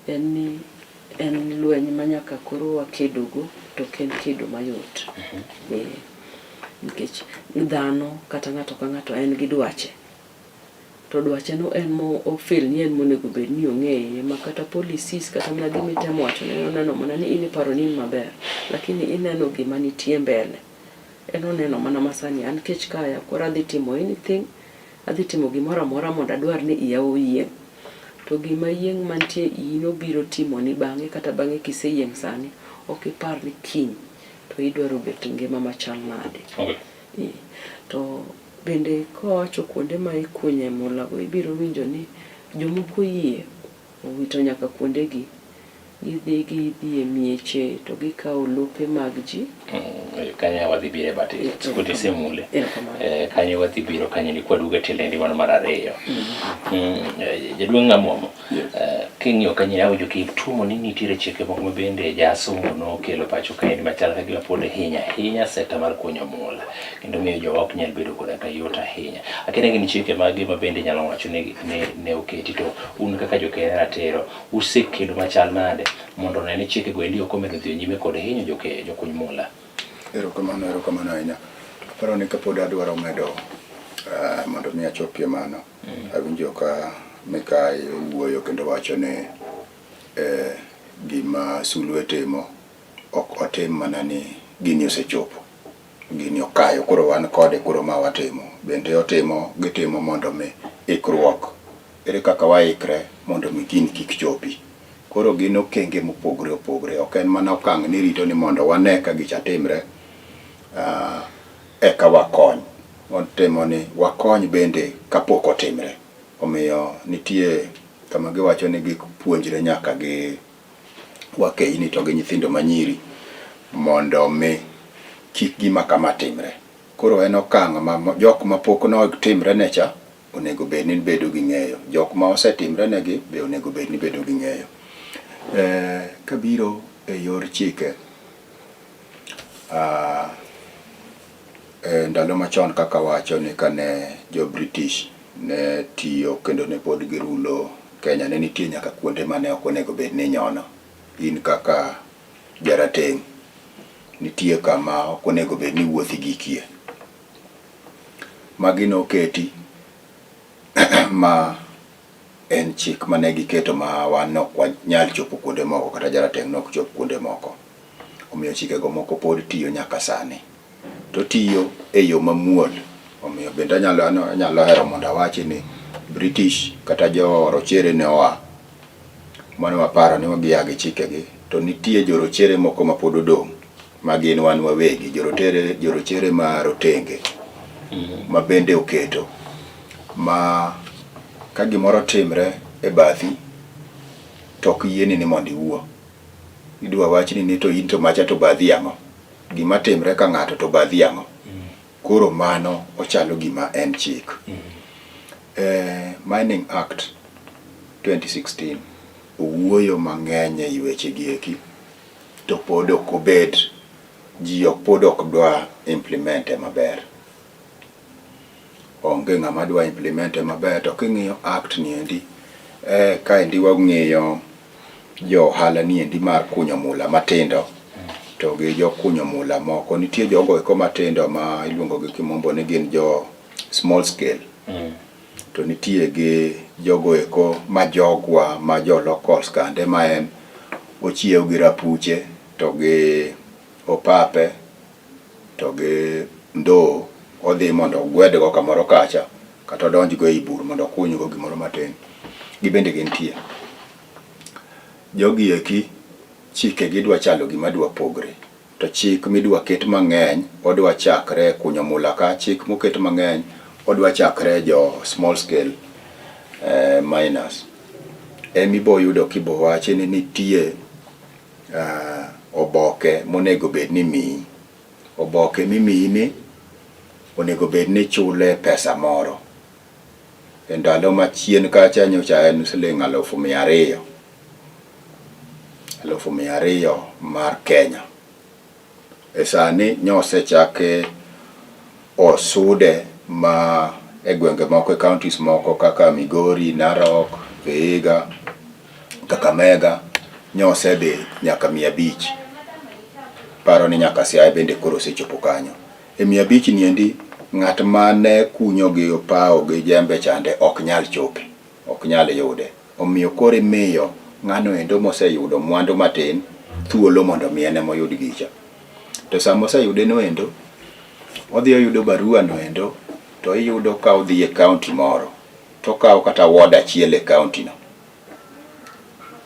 en ni en lweny ma nyaka koro wakedogo to ok en kedo mayot. E, nikech dhano kata ng'ato ka ng'ato en gi dwache. To dwache no en mo o feel ni en monego bed ni ong'eye ma kata policies kata mana gima itemo wacho ne oneno mana ni in iparo ni in maber lakini ineno gima nitie mbele. En oneno mana masani an kech kaya koro adhi timo anything adhi timo gimoro amora mondo adwar ni iya oyieng'. To gima yieng' mantie iyi no biro timoni bang'e kata bang'e kiseyieng' sani ok ipar ni kiny to idwaro bet ngima machal nade. Okay. E, to bende kowacho kuonde ma ikunye mula go ibiro winjo ni jomoko oyie owito nyaka kuondegi gidhi gidhi e mieche to gikawo lope mag ji. Kanyo wadhi bire but kod isemule. Erokamano. Kanyo wadhi biro kanyo ni kwaduogo e tiende mano mar ariyo. Jaduong' Amwomo, king'iyo kanyo awinjo kituomo ni nitiere chike moko ma bende jasungu nokelo pacho kaendi machal ka gima pod hinya ahinya sekta mar kunyo mula kendo miyo jowa ok nyal bedo koda ka yot ahinya. Akia ni gin chike mage ma bende inyalo wacho ni ne oketi to un kaka jokenya ratiro usekedo machal nade mondo one ni chike go endi ok omedo dhi nyime kod hinyo jokuny mula. Erokamano, erokamano ahinya. Aparo ni kapod adwaro medo mondo mi achopie mano. Awinjo ka Mikai owuoyo kendo wacho ni gima Sulwe timo ok otim mana ni gini osechopo. Gini okayo koro wan kode koro ma watimo. Bende otimo gitimo mondo mi ikruok. Ere kaka waikre mondo mi gini kik chopi. Koro gin okenge mopogore opogore. Ok en mana okang' ni rito ni mondo wane ka gicha timre eka wakony. Watimo ni wakony bende kapok otimre. Omiyo nitie kama giwacho ni gipuonjre nyaka gi wakeyni to gi nyithindo manyiri mondo mi kik gima kama timre. Koro en okang' ma jok mapok notimre ne cha onego bed ni bedo gi ng'eyo. Jok ma osetimre negi be onego bed ni bedo gi ng'eyo. Kabiro e yor chike, ndalo machon kaka wacho ni kane jo British ne tiyo kendo ne pod girulo Kenya, ne nitie nyaka kuonde mane ok onego bed ni inyono. In kaka jarateng', nitie kama ok onego bed ni iwuothi gikie. Magi noketi ma en chik mane giketo ma wan ok wanyal chopo kuonde moko kata jarateng' nok chop kuonde moko. Omiyo chikego moko pod tiyo nyaka sani. To tiyo e yo mamuol. Omiyo bende anyalo hero mondo awachi ni British kata jo rochere ne oa. Mane waparo ni gia gi chikegi to nitie jorochere moko ma pod odong' ma gin wan wawegi, jorochere ma rotenge ma bende oketo ma ka gimoro timre e bathi to ok yieni ni mondo iwuo. Idwa wachni ni to in to macha to bathi ang'o? Gima timre ka ng'ato to bathi ang'o? Koro mano ochalo gima en chik. Mining Act 2016 owuoyo mang'eny ei weche gi eki to pod ok obed ji ok pod ok dwa implement e maber. Onge ng'ama dwa implement e maber to king'iyo act ni endi kaendi wang'iyo jo ohala niendi mar kunyo mula matindo to gi jo kunyo mula moko. Nitie jogo eko matindo ma iluongo gi kimombo ni gin jo small scale. To nitie gi jogo eko ma jogwa ma jo locals kande ma en ochiew gi rapuche to gi opape to gi ndoo odhi mondo ogwedgo kamoro kacha kata odonjgo ei bur mondo okunygo gimoro matin. Gibende gintie. Jogi eki chike gi dwa chalo gima dwa pogre. To chik midwa ket mang'eny odwa chakre kunyo mula ka, chik moket mang'eny odwa chakre jo small scale miners. Emibo yudo kibo wachi ni nitie oboke monego bed ni imiyi. Oboke mimiyi ni onego bed ni ichule pesa moro. E ndalo machien kacha nyocha en siling 200,000. 200,000 mar Kenya. E sani nyosechake osude ma e gwenge moko e counties moko kaka Migori, Narok, Vihiga, Kakamega nyosedhi nyaka 500. Paro ni nyaka Siaya bende koro osechopo kanyo. E 500 niendi ng'at mane kunyo gi opawo gi jembe chande ok nyal chope, ok nyal yude. Omiyo koro imiyo ng'ano endo moseyudo mwandu matin thuolo mondo mi en ema oyud gicha. To sama oseyude no endo, odhi oyudo barua no endo to iyudo ka odhi e county moro to okawo kata ward achiel e county no.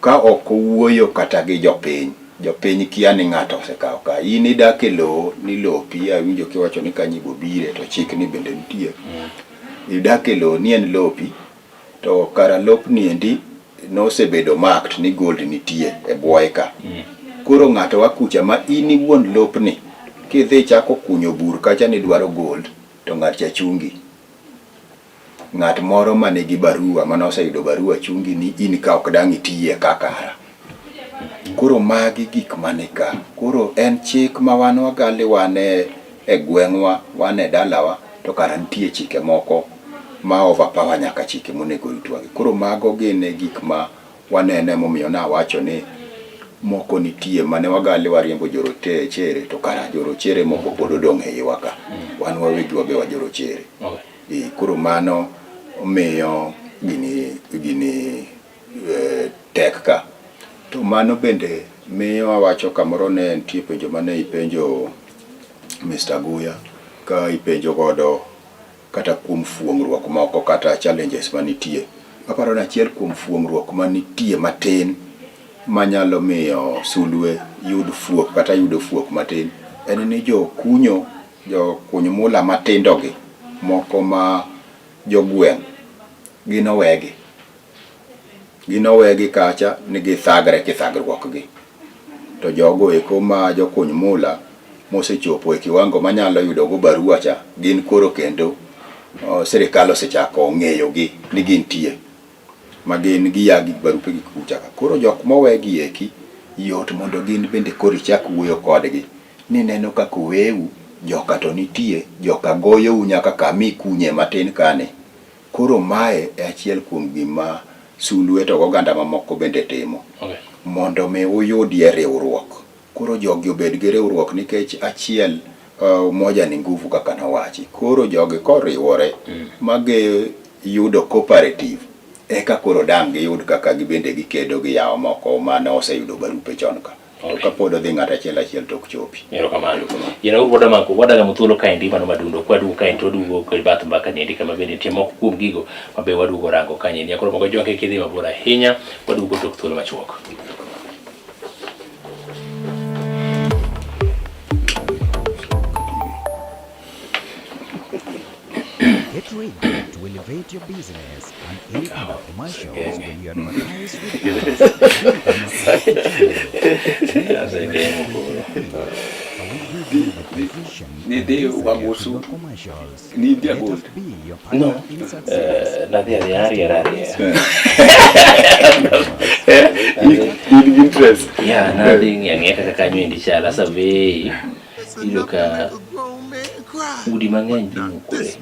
Ka ok owuoyo kata gi jopiny, jopiny kia ni ng'ato osekawo ka. In idak e lowo ni lopi, awinjo kiwacho ni kanyo ibo bire to chik ni bende nitie. Idak e lowo ni en lopi, to kara lopni endi nosebedo marked ni gold nitie e bwoye ka. Koro ng'ato wa kucha ma in iwuon lopni, kidhi chako kunyo bur kacha ni idwaro gold, to ng'at cha chungi. Ng'at moro manigi barua, mane oseyudo barua chungi ni in ka ok dang' itiye ka kara. Koro magi gik mani ka. Koro en chik ma wan wagali wan e gweng'wa, wan e dalawa, to kara nitie chike moko ma overpower nyaka chike monego ritwa gi. Koro mago gin e gik ma waneno emomiyo nawacho ni moko nitie mane wagali wariembo jorochere to kara jorochere moko pod odong' e iwa ka. Wan wawegi wabe wajorochere. Koro mano miyo gini tek ka. To mano bende miyo awacho kamoro ne nitie penjo mane ipenjo Mr. Guya ka ipenjo godo kata kuom fuong'ruok moko kata challenges manitie. Aparo ni achiel kuom fuong'ruok manitie matin manyalo miyo sulwe yud fuok kata yudo fuok matin en ni jokunyo, jokuny mula matindo gi moko ma jogweng' gin owegi. Gin owegi kacha ni githagre kithagruok gi. To jogo eko ma jokuny mula mosechopo e kiwango manyalo yudo go barua cha gin koro kendo sirikal osechako ng'eyo gi ni gintie ma gin giya gi barupe gi kucha ka. Koro jok mowegi eki yot mondo gin bende koro ichak wuoyo kodgi ni neno kaka oweu joka to nitie joka goyou nyaka kama ikunye matin kani. Koro mae e achiel kuom gima sulwe to oganda mamoko bende timo. Mondo mi uyudie riwruok. Koro jogi obed gi riwruok nikech achiel umoja ni nguvu kaka nowachi. Koro jogi koriwore ma giyudo cooperative eka koro dang' giyud kaka gibende gikedo gi yawa moko mane oseyudo barupe chon ka. To kapod odhi ng'ato achiel achiel to ok chopi. Erokamano. Yiena uru wadamako wadagamo thuolo kaendi mano madundo kwaduogo kaendi to waduogo kod bath mbaka niendi kama bende nitie moko kuom gigo ma be waduogo rango kanyo. Koro mogo jwang' kik idhi mabor ahinya waduogo tok thuolo machuok. Get ready to elevate your business and any other commercials when you advertise with us. Ni wamusu ni Let us be your partner No. in success. Nadhi adhi ariera ariera. In gi interest. Ya, nadhi ng'iyo ang'iya kaka kanyo endi chal. Asurvey. Iyudo ka udi mang'eny dhi mukore.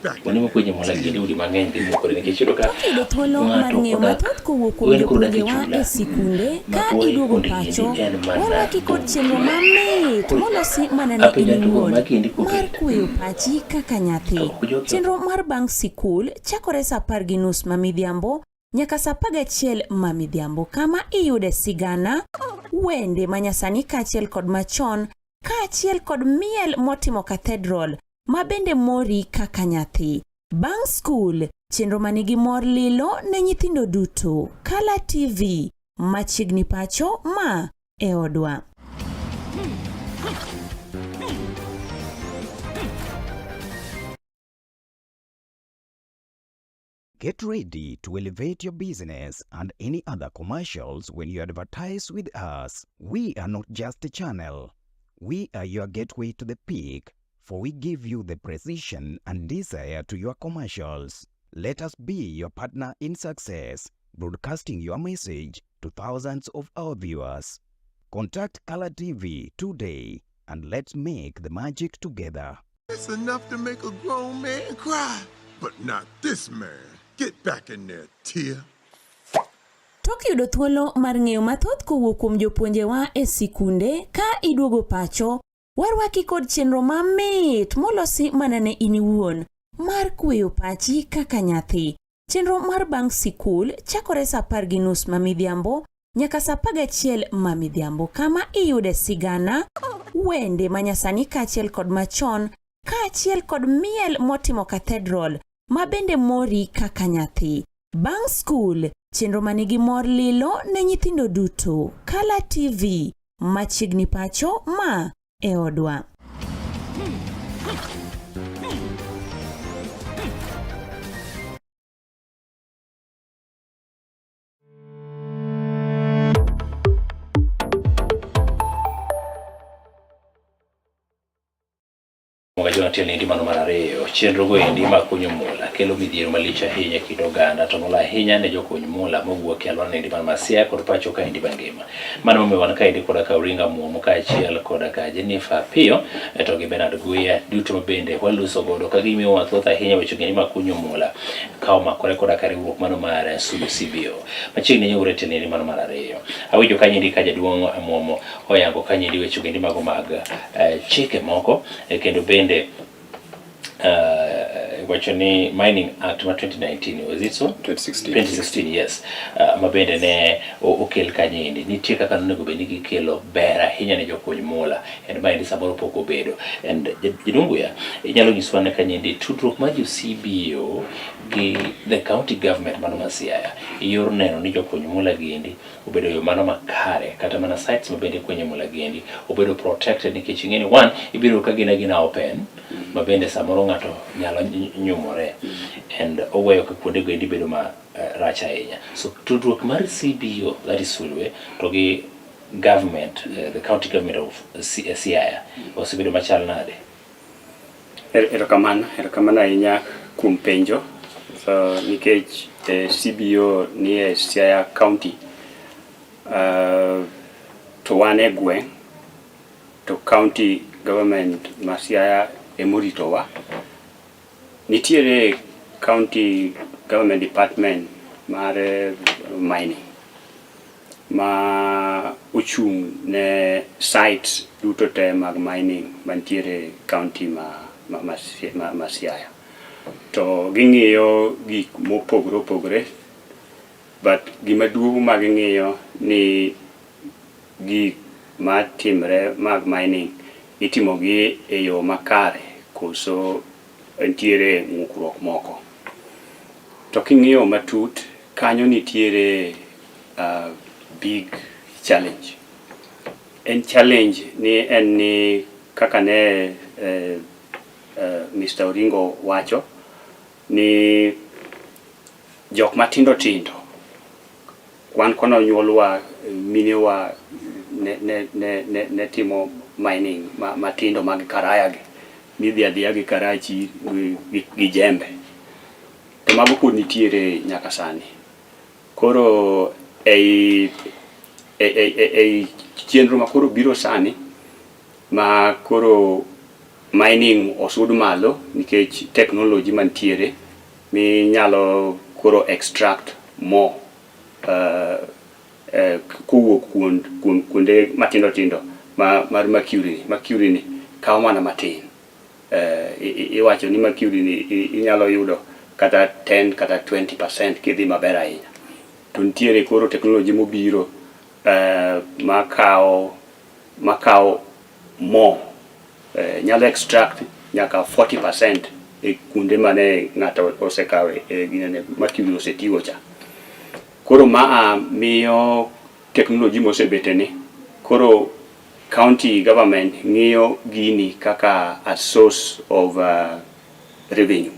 Back Kuonde mokunye mula giendi udi mang'eny dhi mukore nikech iyudo ka Tok yudo thuolo mar ng'ato ng'eyo odak mathoth kowuok kuom wen koro odak e jopuonjewa chula e sikunde ma ka oe iduogo kuonde pacho, giendi en mana warwaki kod chenro mamit Koro molosi mana ne apenjo in to koro iwuon magi endi mar kobet kweyo pachi kaka nyathi. to ok jogi Chenro mar bang' sikul chakore sa 10:30 ma midhiambo nyaka sa 11 ma midhiambo kama iyude sigana, wende manyasani kaachiel kod machon kaachiel kod miel motimo cathedral ma bende mori kaka nyathi. Bang' skul, chenro manigi mor lilo ne nyithindo duto. Kala TV, machiegni pacho ma e odwa. Get ready to elevate your business and any other commercials when you advertise with us. We are not just a channel. We are your gateway to the peak, for we give you the precision and desire to your commercials. Let us be your partner in success, broadcasting your message to thousands of our viewers. Contact Color TV today and let's make the magic together. It's enough to make a grown man cry, but not this man. Get back in there, Tia. Tok yudo thuolo mar ng'eyo mathoth kowuok kuom jopuonjewa e sikunde ka iduogo pacho, warwaki kod chenro mamit molosi mana ne in iwuon mar kweyo pachi kaka nyathi. Chenro mar bang' sikul chakore sa 10:30 ma midhiambo nyaka sa 11 ma midhiambo kama iyude sigana, wende manyasani kaachiel kod machon kaachiel kod miel motimo cathedral ma bende mori kaka nyathi. Bang' skul, chenro manigi mor lilo ne nyithindo duto. Kala TV, machiegni pacho ma e odwa. Moga Jonathan endi mano mar ariyo chenro go endi mag kunyo mula kelo midhiero malich ahinya e kind oganda to moloyo ahinya ne jokuny mula mowuok e alwora endi mar Masia kod pacho ka endi mangima. Mano momiyo wan kaendi koda ka Oringa Muomo kaachiel koda ka Jennifer Piyo to gi Bernard Guya duto bende waloso godo ka gimiyo mathoth ahinya weche endi mag kunyo mula ka omakore koda ka riwruok mano mar Sulu CBO. Machiegni nyoro e tiende endi mano mar ariyo. Awinjo ka nyendi ka jaduong' Muomo oyango ka nyendi weche endi mago mag chike moko kendo bende wacho ni Mining Act ma 2019 was it so? 2016. 2016 yes. Ma bende ne okel kanyo endi. Nitie kaka nonego bed ni gikelo ber ahinya ne jokuny mula. And maendi samoro pok obedo. And jaduong' Guya, inyalo nyiswa ne kanyo endi tudruok mar jo CBO gi the county government mano ma Siaya yor neno ni jokuny mula giendi obedo yo mano makare kata mana sites ma bende kwenye mula giendi obedo protected nikech ing'e ni one ibiro ka gin agina open ma bende samoro ng'ato nyalo nyumore and oweyo ka kuonde go endi bedo ma rach ahinya. So tudruok mar CBO that is Sulwe to gi government the county government of Siaya osebedo machal nade? Erokamano, erokamano ahinya kuom penjo. So, nikech CBO ni e Siaya County, to wan e gweng', to county government ma Siaya emoritowa. Nitiere county government department mar mining ma ochung' ne sites duto te mag mining mantiere county ma Siaya. To ging'iyo gik mopogore opogore, but gima duong' ma ging'iyo ni gik matimre mag mining itimo gi e yo makare koso nitiere ng'ukruok moko. To king'iyo matut, kanyo nitiere big challenge. En challenge ni en ni kaka ne Mr. Oringo wacho ni jok matindo tindo wan kono nyuolwa minewa ne timo mining matindo mag karaya gi midhi adhiya gi karachi gi jembe to mago pod nitiere nyaka sani. Koro ei chenro ma koro biro sani ma koro Mining osud malo nikech technology mantiere minyalo koro extract more kowuok kuom kuonde matindo tindo ma, mar mercury ni. Mercury ni kawo mana matin. Iwacho ni mercury ni inyalo yudo kata 10 kata 20% kidhi maber ahinya. To nitiere koro technology mobiro makawo more, nyalo extract nyaka 40% e kuonde mane ng'ato osekawe e ginene mercury osetigo cha. Koro maa miyo technology mosebete ni koro county government ng'iyo gini kaka a source of revenue.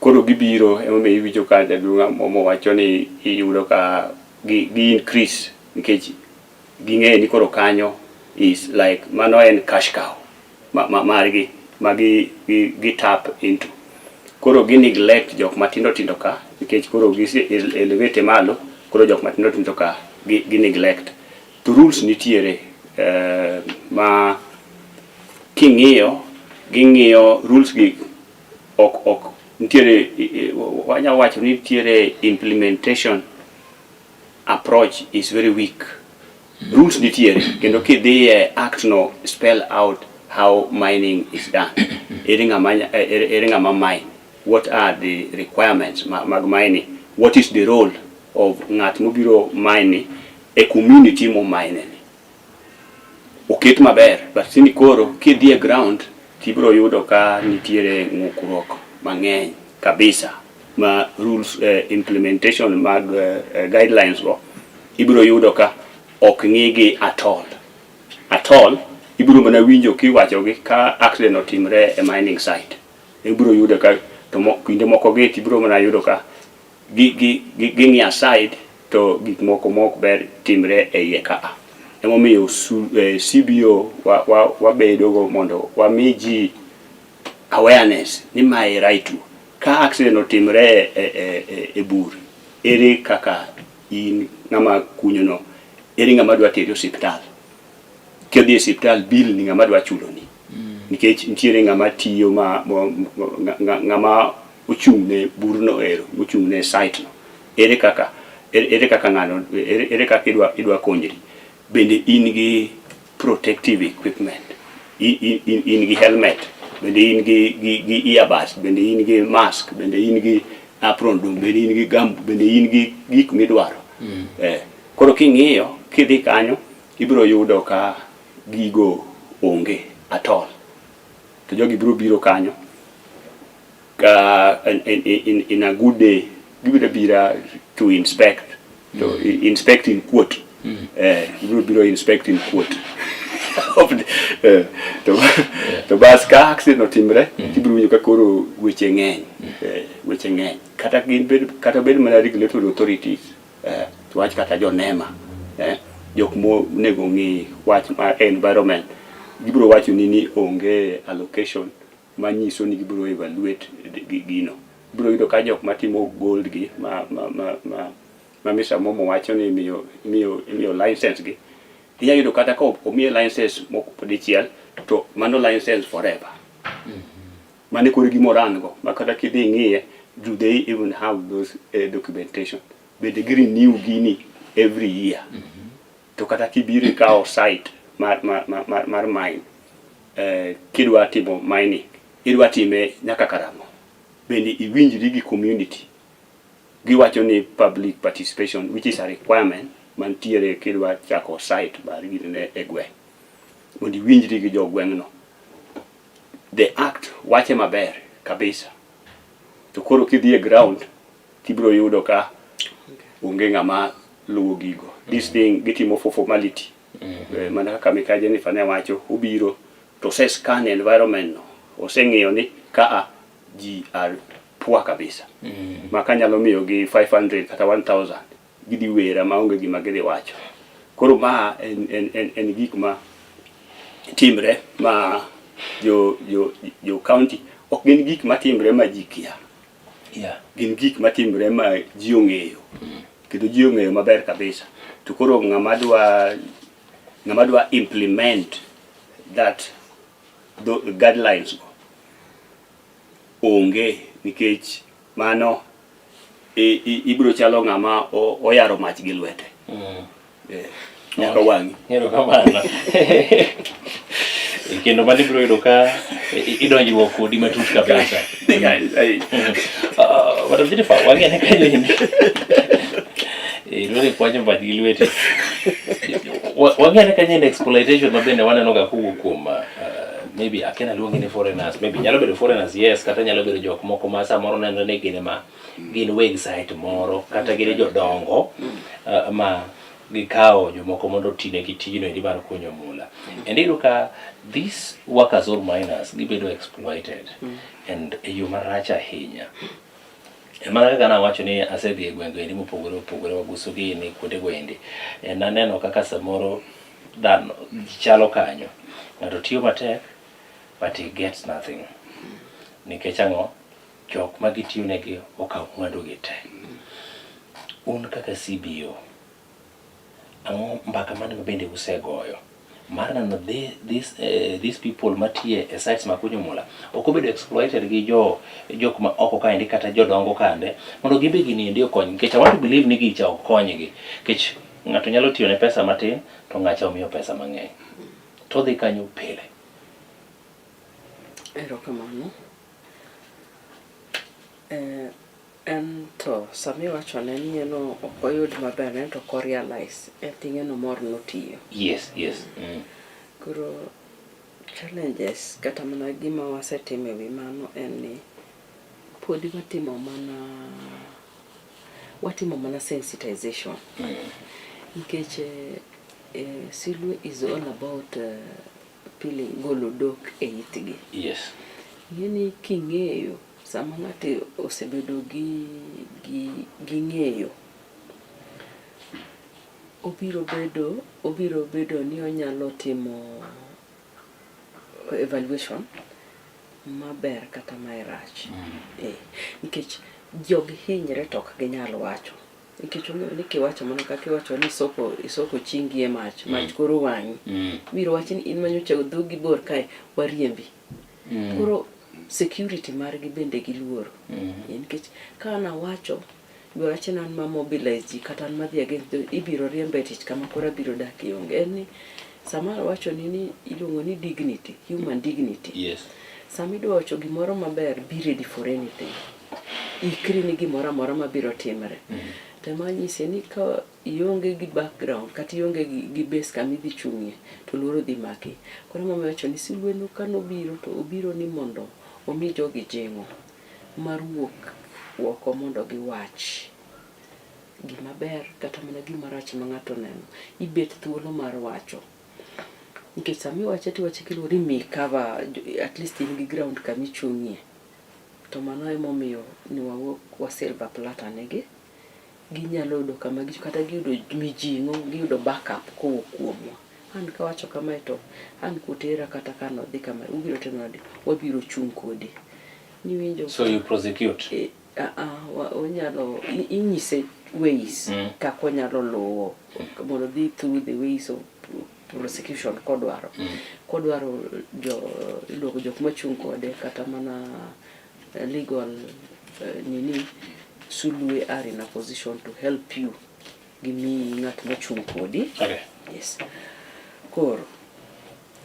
Koro gibiro, emomiyo iwinjo ka jaduong' Momo wacho ni iyudo ka gi increase nikech ging'eyo ni koro kanyo is like mano en cash cow ma margi ma gi tap into. Koro gi neglect jok matindo tindo ka nikech koro gise elevate malo, koro jok matindo tindo ka gi neglect. To rules nitiere ma king'iyo, ging'iyo rules gi ok nitiere, wanyalo wacho ni nitiere implementation approach is very weak. Rules nitiere kendo kidhi e act no spell out how mining is done. Ere ng'ama mine? What are the requirements mag mining? What is the role of ng'at mobiro mine e community mo mine ni? Oket maber, but sini koro kidhi e ground tibiro yudo ka nitiere ng'ukruok mang'eny kabisa ma rules implementation mag guidelines go ibiro yudo ka ok ng'igi at all. At all, ibiro mana winjo kiwacho gi ka accident otimre e mining site. Ibiro yudo ka to kinde moko gi tibiro mana yudo ka gi ng'i aside to gik moko mok ber timre e iye ka. Emomiyo CBO wabedo go mondo wami ji awareness ni mae right u. Ka accident otimre e bur, ere kaka in ng'ama kunyo no, ere ng'ama dwa teri osiptal? Kidhi e osiptal, bill ni ng'ama dwa chulo ni? Nikech nitiere ng'ama tiyo ma ng'ama ochung' ne burno ero, mochung' ne site no. Ere kaka ng'ano ere kaka idwa konyri? Bende in gi protective equipment? In gi helmet? Bende in gi earbuds? Bende in gi mask? Bende in gi apron? Bende in gi gumboot? Bende in gi gik midwaro? Koro king'iyo, kidhi kanyo, ibiro yudo ka gigo onge at all. To jogi biro biro kanyo ka in a good day gibiro bira to inspect, to inspect in quote, gibiro biro inspect in quote, to bas ka accident otimre, tibiro winjo ka koro weche ng'eny, weche ng'eny, kata gin bed kata bed mana regulatory authorities, to wach kata jo NEMA, jok monego ng'i wach mar environment, gibiro wacho ni onge allocation manyiso ni gibiro evaluate gino. Ibiro yudo ka jok matimo gold gi ma Mr. Momo wacho ni imiyo license gi, inya yudo kata ka omiye license moko dichiel to mano license forever. Mano koro gima oran go ma kata kidhi ing'iye, do they even have those documentation? Bende gi renew gini every year? To kata kibiro ikawo site mar mine, kidwa timo mining, idwa time nyaka karang'o? Bende iwinjri gi community? Giwacho ni public participation, which is a requirement mantiere kidwa chako site mar ginene e gweng', mondo iwinjri gi jogweng'no. The act wache maber kabisa, to koro kidhi e ground tibiro yudo ka onge ng'ama luwo gigo. This thing gitimo for formality. Mana kaka Mika Jennifer ne wacho, obiro to ose scan environment no, oseng'iyo ni kaa ji are poor kabisa, ma kanyalo miyo gi 500 kata 1000 gidhi wera maonge gima gidhi wacho. Koro ma en gik ma timre ma jo county ok gin gik matimre ma ji kia. Gin gik matimre ma ji ong'eyo kendo ji ong'eyo maber kabisa. To koro ng'ama dwa implement that. guidelines go onge nikech mano ibiro chalo ng'ama oyaro mach gi lwete. Nyaka wang'i. Erokamano. Kendo mano ibiro yudo ka idonjruok kodi matut kabisa. Madam Jennifer, wang'e kanyo in. Ilwere kwanyo mach gi lweti. Wang'e kanyo en exploitation ma bende waneno ga kowuok kuom maybe akia luongi ni foreigners, maybe nyalo bedo foreigners, yes, kata nyalo bedo jok moko ma samoro nenore ni gin ema gin weg site moro kata gin jodongo ma gikawo jomoko mondo otinegi tijno endi mar kunyo mula. And iyudo ka these workers or miners gibedo exploited and e yo marach ahinya. Mana kaka nawacho ni asedhi e gwenge endi mopogore opogore waguso gini kuonde go endi. Naneno kaka samoro dhano chalo kanyo. Ng'ato tiyo matek but he gets nothing. Nikech ang'o? Jok ma gitiyo negi okawo mwandu gi te. Un kaka CBO, ang'o mbaka mane ma bende usegoyo mar neno these people matiye e sites mag kunyo mula ok obedo exploited gi jo jok ma oko kaendi kata jodongo kande mondo gin be gini endi okony, nikech I want to believe ni gicha ok konygi, nikech ng'ato nyalo tiyo ne pesa matin to ng'acha omiyo pesa mang'eny to odhi kanyo pile. Erokamano. En to sama iwachone ni en ok oyud maber en to ok o realize en to ing'e ni omor notiyo. Koro challenges kata mana gima wasetimo e wi mano en ni podi watimo mana sensitization nikech Sulwe is all about peeling, golo dok e itgi. Ing'e ni king'eyo sama ng'ato osebedo gi ng'eyo, obiro bedo ni onyalo timo evaluation maber kata marach. Nikech jogi hinyre to ok ginyal wacho. Nikech ong'eyo ni kiwacho mana kaka iwacho ni isoko chingi e mach, mach koro wang'i. Ibiro wach ni in manyocha dhogi bor kae, wariembi. Koro security margi bende giluoro. Nikech ka an awacho, ibiro wach ni an ma mobilize ji kata an madhi against, ibiro riemba e tich kama koro abiro dakie onge. En ni sama awacho ni iluongo ni dignity, human dignity. Sama idwa wacho gimoro maber, be ready for anything. Ikri ni gimoro amora mabiro timre. Tema anyise ni ka ionge gi background kata ionge gi base kama idhi chung'ie to luoro dhi maki. Koro emomiyo awacho ni Sulwe no kanobiro to obiro ni mondo omi jogi jing'o mar wuok oko mondo giwach gima ber kata mana gima rach ma ng'ato oneno. Ibet thuolo mar wacho. Nikech sama iwache tiwache kiluor imiyi cover, at least in gi ground kama ichung'ie. To mano emomiyo ni wawuok wa silver platter negi. Ginyalo yudo kama kata giyudo mijing'o, giyudo backup kowuok kuomwa. An kawacho kamae to an kutera kata ka nodhi kama ubiro timo nade? Wabiro chung' kodi. Niwinjo? So you prosecute? Onyalo inyise ways kaka onyalo luwo mondo odhi through the ways of prosecution kodwaro. Kodwaro jo iluongo jok machung' kode kata mana legal nini, Sulwe are in a position to help you, gimiyi ng'at mochung' kodi. Yes. Koro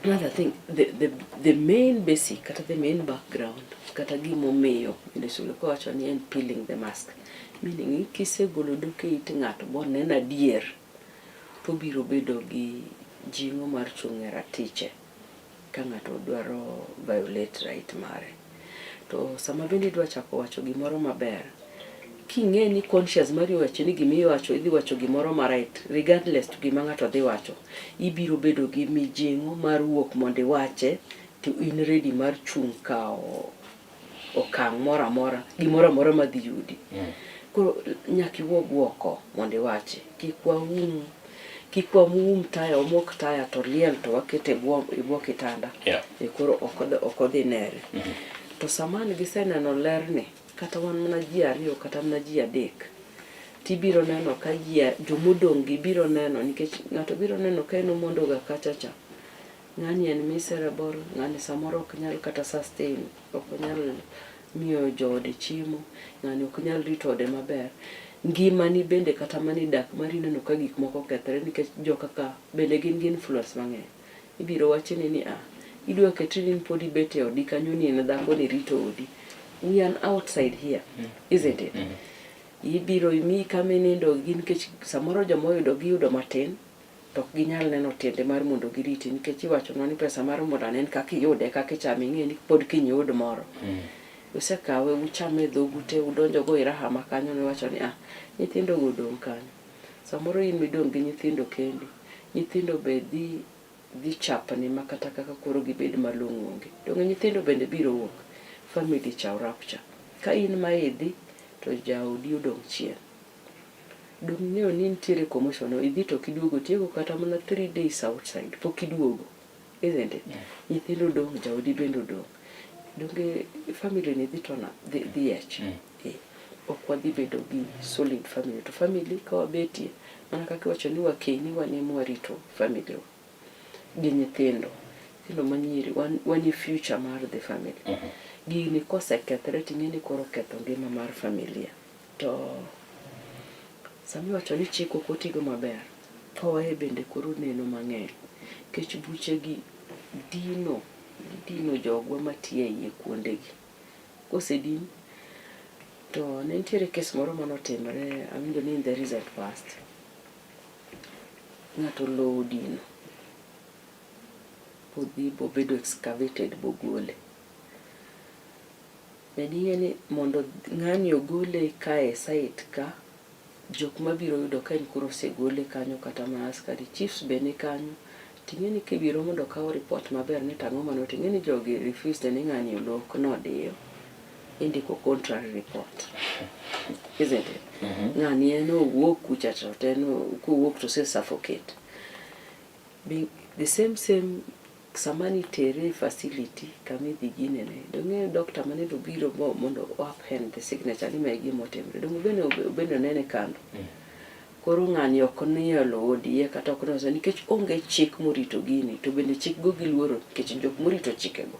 another thing, the main basic kata the main background kata gimomiyo bende Sulwe kowacho ni en peeling the mask, meaning ni kisegolo dok e it ng'ato boneno adier, to obiro bedo gi jing'o mar chung' e ratiche ka ng'ato dwaro violate right mare. To sama bende idwa chako wacho gimoro maber, king'e ni conscious mari owacho ni gimiwacho idhi wacho gimoro ma right regardless to gima ng'ato dhi wacho, ibiro bedo gi mijing'o mar wuok mondo iwache, to in ready mar chung' kawo okang' moro amora, gimoro amora madhi yudi. Koro nyaka iwuog oko mondo iwachi. Kik waum taya, wamok taya to liel to waketo e bwo kitanda. E koro ok odhi nere. To sama an giseneno lerni, kata wan mana ji ariyo kata mana ji adek, tibiro neno ka ji jomodong' gi biro neno, nikech ng'ato biro neno ka en omondo ga kacha cha. Ng'ani en miserable, ng'ani samoro ok nyal kata sustain, ok onyal miyo joode chiemo, ng'ani ok nyal rito ode maber. Ngimani bende kata mani dak mari ineno ka gik moko okethore nikech jokaka bende gin gi influence mang'eny. Ibiro wachni ni ah, idwa ketri ni pod ibet e odi kanyo ni en dhako ni rito odi. We are outside here, isn't it? Ibiro imiyi kama inindo gi nikech samoro joma oyudo giyudo matin to ok ginyal neno tiende mar mondo giriti nikech iwachonwa ni pesa mar mula ne en kaka iyude kaka ichame ing'e ni pod kiny iyud moro. Usekawe uchame e dhogu te udonjo go e raha ma kanyo niwacho ni ah, nyithindo go odong' kanyo. Samoro in midong' gi nyithindo kendi. Nyithindo be dhi dhi chapni ma kata kaka koro gibed malong'o onge. Donge nyithindo bende biro wuok? Family cha rupture. Ka in ma idhi to jaodi odong' chien. Dong' ing'eyo ni nitiere commotion, idhi to ok iduogo, tieko kata mana 3 days outside, pok iduogo. Isn't it? Nyithindo odong', jaodi bende odong'. Donge family ni dhi tona, dhi, dhi ech. Eh, ok wadhi bedo gi solid family. To family ka wabetie, mana kaka iwacho ni wakeni wan ema warito family wa. Gi nyithindo. Nyithindo manyiri, wan, wan e future mar the family. Gini kosekethre ting'e ni koro oketho ngima mar familia. To sama iwacho ni chik ok otigo maber, thoe bende koro neno mang'eny. Nikech buchegi dino, gidino jogwa matiyo e iye kuondegi. Kosedin, to ne nitiere kes moro manotimre, awinjo ni in the recent past. Ng'ato lowo odino, bodhi bobedo excavated bogole. Bende ing'e ni mondo ng'ani ogole kae e site ka, jok mabiro yudo ka en koro osegole kanyo kata mana askari chiefs be ni kanyo. Ting'e ni kibiro mondo okaw report maber ni tang'o manotim, ing'e ni jogi refused ni ng'ani olok nodiyo. Indiko contrary report. Isn't it? Ng'ani en owuok kucha to en kowuok to ose suffocate. The same same sama nitere e facility kama idhi ginene, dong'e doctor mane obiro mondo o append the signature ni mae gima otimre. Donge bende bende onene kando. Koro ng'ani ok nie lowo odiye kata ok ne nikech onge chik morito gini to bende chik go giluoro nikech jok morito chikego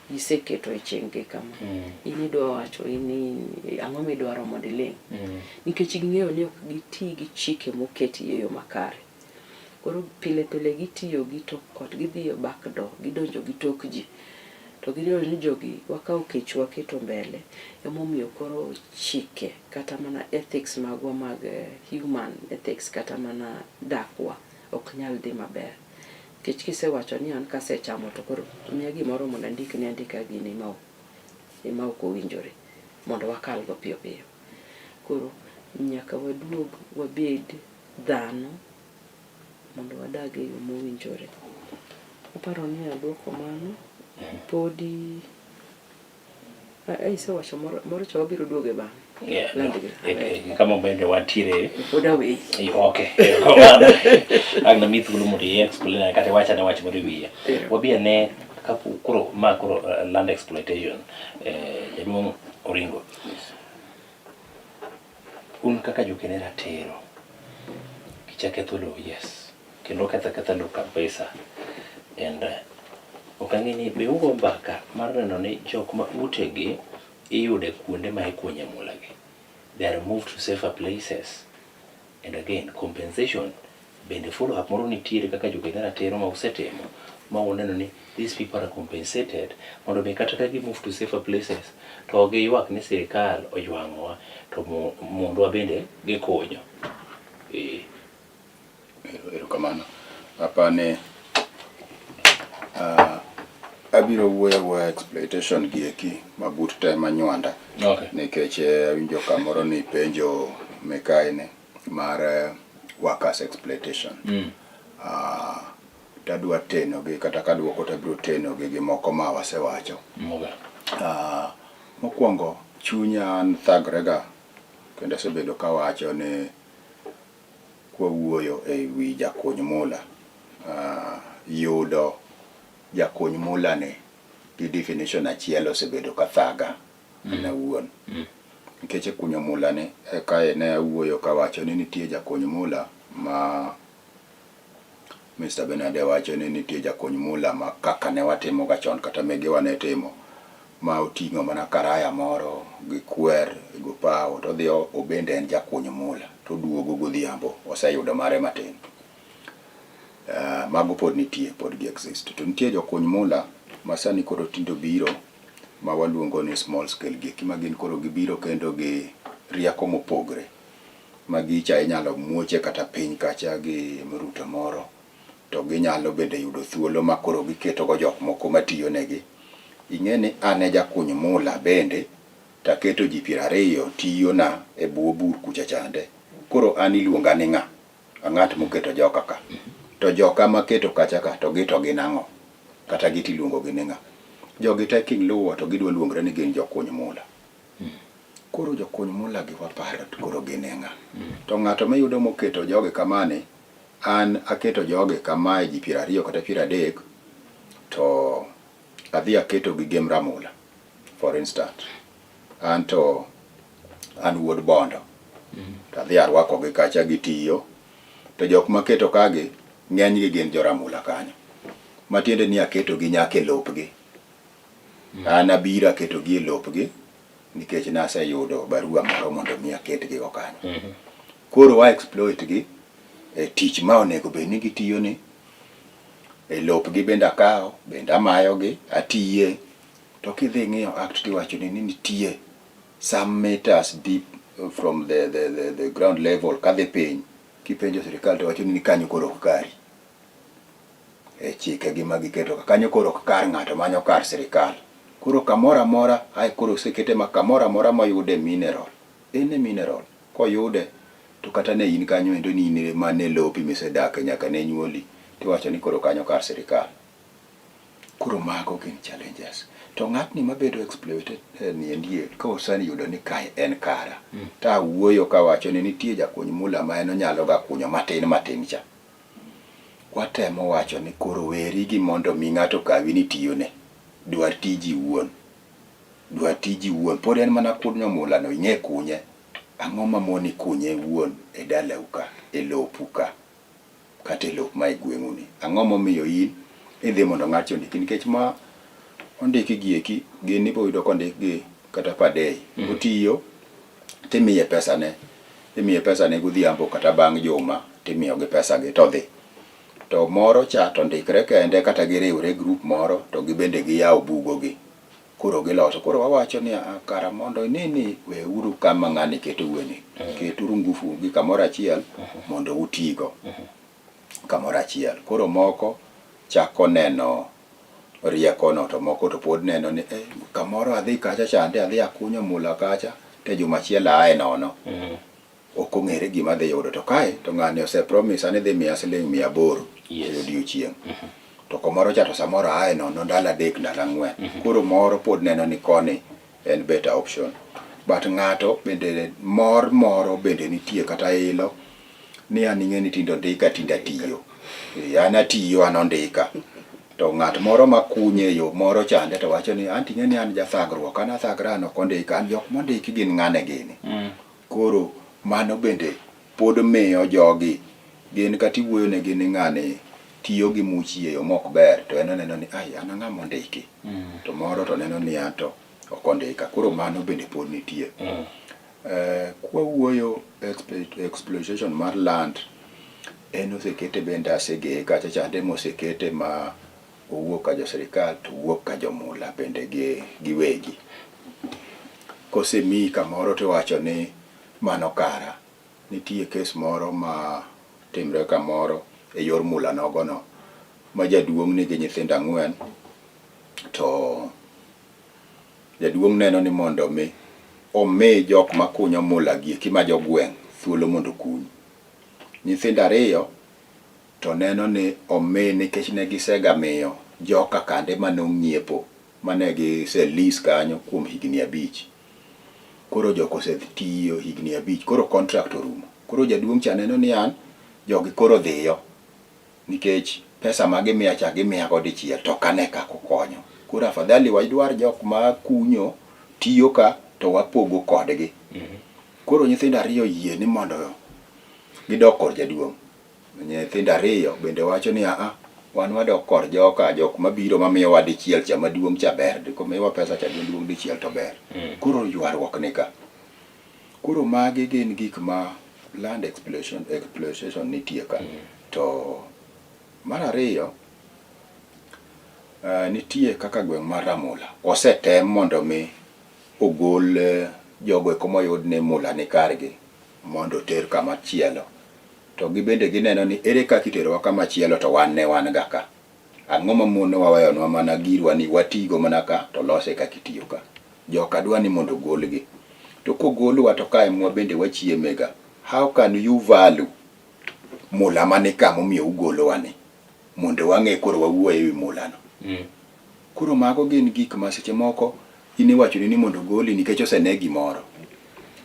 giseketo e chenggi kama. In idwa wacho in ang'o midwaro mondo iling'? Nikech ging'eyo ni ok giti gi chike moketi e yo makare. Koro pile pile gitiyo gi tok ot, gidhi e back door, gidonjo gi tok ji. To ging'eyo ni jogi wakawo kech waketo mbele, emomiyo koro chike kata mana ethics magwa mag human ethics kata mana dakwa ok nyal dhi maber. Nikech kisewacho ni an kasechamo to koro miya gimoro mondo andikni andika gini ma ok owinjore mondo wakal go piyo piyo. Koro nyaka waduog wabed dhano mondo wadag e yo mowinjore. Aparo ni aduoko mano. Podi isewacho moro cha wabiro duoge bang'e. Yeah, no. Kama bende wantiere. Pod aweyi. Okay. Erokamano. Ang' namiyi thuolo mondo i explain kata iwach ane wach moro e wiye. Wabi ane kapo koro ma koro land exploitation jaduong' Oringo. Un kaka jokene ratiro kicha ketho lowo yes kendo ketho aketha lowo kabisa and ok ang'e ni be ugo mbaka mar neno ni jok ma utegi iyude kuonde ma ikunye mula gi they are moved to safer places and again compensation bende follow up moro nitiere kaka jokene ratiro ma usetimo ma uneno ni these people are compensated mondo mi kata ka gi move to safer places to ok giywak ni sirikal ojwang'owa to mondwa bende gikunyo. Eh. Erokamano. Apani abiro wuoyo awuoya exploitation gi eki mabut te manywanda. Okay. Nikech awinjo kamoro ni penjo mikae mar workers exploitation. Tadwa teno gi kata kaduoko tabiro teno gi gi moko ma wasewacho. Okay. Mokwongo chunya an thagre ga kendo asebedo kawacho ni kwawuoyo e wi jakuny mula, yudo jakuny mula ni gi definition achiel osebedo ka thaga an awuon. Nikech e kunyo mula ni kae ne awuoyo kawacho ni nitie jakuny mula ma Mr. Benade wacho ni nitie jakuny mula ma kaka ne watimo ga chon kata megewa ne timo ma oting'o mana karaya moro gi kwer gopawo to odhi obende en jakuny mula to oduogo godhiambo oseyudo mare matin. Mago pod nitie, pod gi exist. To nitie jokuny mula ma sani koro tinde obiro ma waluongo ni small scale gieki ma gin koro gibiro kendo gi rieko mopogre ma gicha inyalo muoche kata piny kacha gi mruto moro to ginyalo bende yudo thuolo ma koro giketo go jok moko matiyo negi. Ing'e ni an e jakuny mula bende taketo ji 20 tiyona e bwo bur kucha chande. Koro an iluonga ni ng'a? Ang'at moketo joka ka. To joka maketo kacha ka to gi to gin ang'o? Kata gi tiluongo gi ni ng'a? Jogi te kiluwo to gidwa luongre ni gin jokuny mula. Koro jokuny mula gi waparo to koro gin e ng'a? To ng'ato miyudo moketo jogi kamani, an aketo jogi kamae ji 20 kata 30 to adhi aketo gi Gem Ramula for instance. An to an wuod Bondo. To adhi arwakogi kacha gitiyo. To jok maketo kagi ng'enygi gin jo Ramula kanyo. Matiende ni aketogi nyaka e lopgi. An abiro aketogi e lopgi nikech naseyudo barua moro mondo mi aketgi go kanyo. Koro wa exploit gi e tich ma onego bed ni gitiyo ni e lopgi bende akawo bende amayogi atiye to kidhi ng'iyo act tiwacho ni nitie some meters deep from the ground level kadhi piny kipenjo sirikal to wacho ni kanyo koro ok kari e chike gi ma giketo ka kanyo koro ok kar ng'ato manyo kar sirikal koro kamoro amora ae koro osekete ma kamoro amora moyude mineral any mineral koyude to kata ne in kanyo endo ni in mane lopi misedake nyaka ne nyuoli tiwacho ni koro kanyo kar sirikal. Koro mago gin challenges. To ng'atni mabedo exploited ni endie ka oseyudo ni kae en kara to awuoyo kawacho ni nitie jakuny mula ma en onyalo ga kunyo matin matin cha. Watemo wacho ni koro weri gi mondo mi ng'ato kawi ni tiyone. Dwar tiji iwuon. Dwar tiji iwuon. Pod en mana kunyo mula no ing'e kunye. Ang'o mamoni kunye iwuon e dalau ka, e lopu ka, kata e lop ma e gweng'u ni? Ang'o momiyo in idhi mondo ng'atcha ondiki? Nikech ma ondiki gi eki gin ibo yudo kondik gi kata per day. Otiyo timiye pesane, imiye pesane godhiambo kata bang' juma timiyogi pesagi to odhi. To moro cha to ondikre kende kata giriwre group moro to gibende giyawo bugogi. Koro giloso. Koro wawacho ni kara mondo nini weuru kama ng'ani ketou ni. Keturu ngufu gi kamoro achiel mondo utigo kamoro achiel. Koro moko chako neno rieko no to moko to pod neno ni kamoro adhi kacha chande adhi akunyo mula kacha to juma achiel ae nono. Ok ong'ere gima adhi yudo. To kae to ng'ani ose promise ni dhi miya siling 800 e odiochieng'. To komoro cha to samoro ae nono ndalo 3 ndalo 4. Koro moro pod neno ni koni en better option. But ng'ato bende mor moro bende nitie kata ilo ni an ing'e ni tinde ondika tinde atiyo. An atiyo an ondika. To ng'at moro makunye e yo moro chande to wacho ni an ting'e ni an jathagruok an athagra an ok ondika an jok mondiki gin ng'ane gini. Koro mano bende pod miyo jogi gin kata iwuoyo negi ni ng'ani tiyo gi muchi e yo mok ber to en oneno ni ai an ang'a mondiki. To moro to neno ni an to ok ondika. Koro mano bende pod nitie. Kwawuoyo exploitation mar land en osekete bende asegeye kacha chande mosekete ma owuok ka jo sirikal to owuok ka jomula bende gi giwegi. Kosemiyi kamoro tiwacho ni mano kara. Nitie kes moro ma timre kamoro e yor mula nogono ma jaduong' nigi nyithindo 4 to jaduong' neno ni mondo mi omi jok makunyo mula gi eki ma jogweng' thuolo mondo okuny. Nyithindo 2 to neno ni omi nikech ne gisega miyo joka kande mane ong'iepo mane gise lease kanyo kuom higni 5. Koro joka osetiyo higni 5 koro contract orumo. Koro jaduong' cha neno ni an jogi koro dhiyo nikech pesa ma gimiya cha gimiya go dichiel to ok ane kaka okonyo. Koro afadhali wadwar jok ma kunyo tiyo ka to wapogo kodgi. Koro nyithindo 2 oyie ni mondo gidok kor jaduong'. Nyithindo ariyo bende wacho ni aa, wan wadok kor joka, jok mabiro mamiyowa dichiel cha maduong' cha ber, komiwa pesa cha maduong' dichiel to ber. Koro ywaruok ni ka. Koro magi gin gik ma land exploitation, exploitation nitie ka. To mar ariyo, nitie kaka gweng' mar Ramula osetem mondo mi ogol jogo eko moyud ni mula ni kargi mondo oter kama chielo. To gibende gineno ni ere kaka iterowa kama chielo to wan ne wan ga ka. Ang'o mamonowa weyonwa mana girwa ni watigo mana ka to lose kaka itiyo ka. Joka dwa ni mondo ogolgi. To kogolwa to ka emwa bende wachieme ga. How can you value mula mani ka momiyo ugolowa ni? Mondo wang'e koro wawuo ewi mula no. Koro mago gin gik ma seche moko in iwachoni ni mondo ogoli nikech osene gimoro.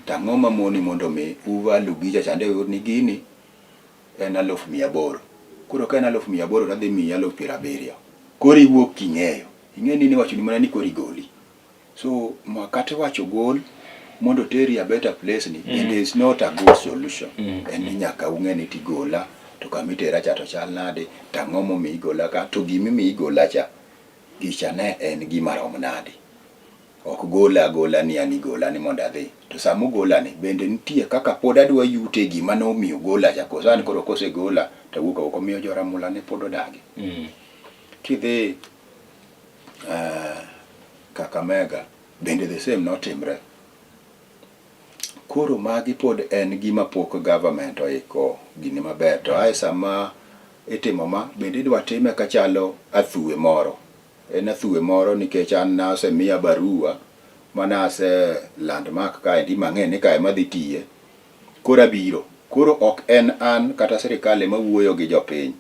To ang'o mamoni mondo mi uvalue gicha chande uyud ni gini en 800,000. Koro ka en 800,000 to adhi miyi 70,000. Koro iwuok king'eyo. Ing'e ni iwachoni mana ni koro igoli. So ma kata iwacho gol mondo oteri a better place ni it is not a good solution. En ni nyaka ung'e ni tigola to kama itera cha to chal nade, to ang'o momiyo igola ka, to gimimiyo igola cha gicha ne en gima rom nade. Ok gola agola ni an igola ni mondo adhi. To sama ogola ni bende nitie kaka pod adwa yute gima nomiyo ogola cha koso an koro kosegola to awuok awuoka. Omiyo jo Ramula ne pod odagi. Kidhi Kakamega bende the same notimre. Koro magi pod en gima pok government oiko gini maber. To ae sama itimo ma bende idwa time kachalo athuwe moro. En athuwe moro nikech an nasemiya barua mana ase landmark kaendi mang'e ni kae madhi tiye. Koro abiro. Koro ok en an kata sirikal ema wuoyo gi jopiny.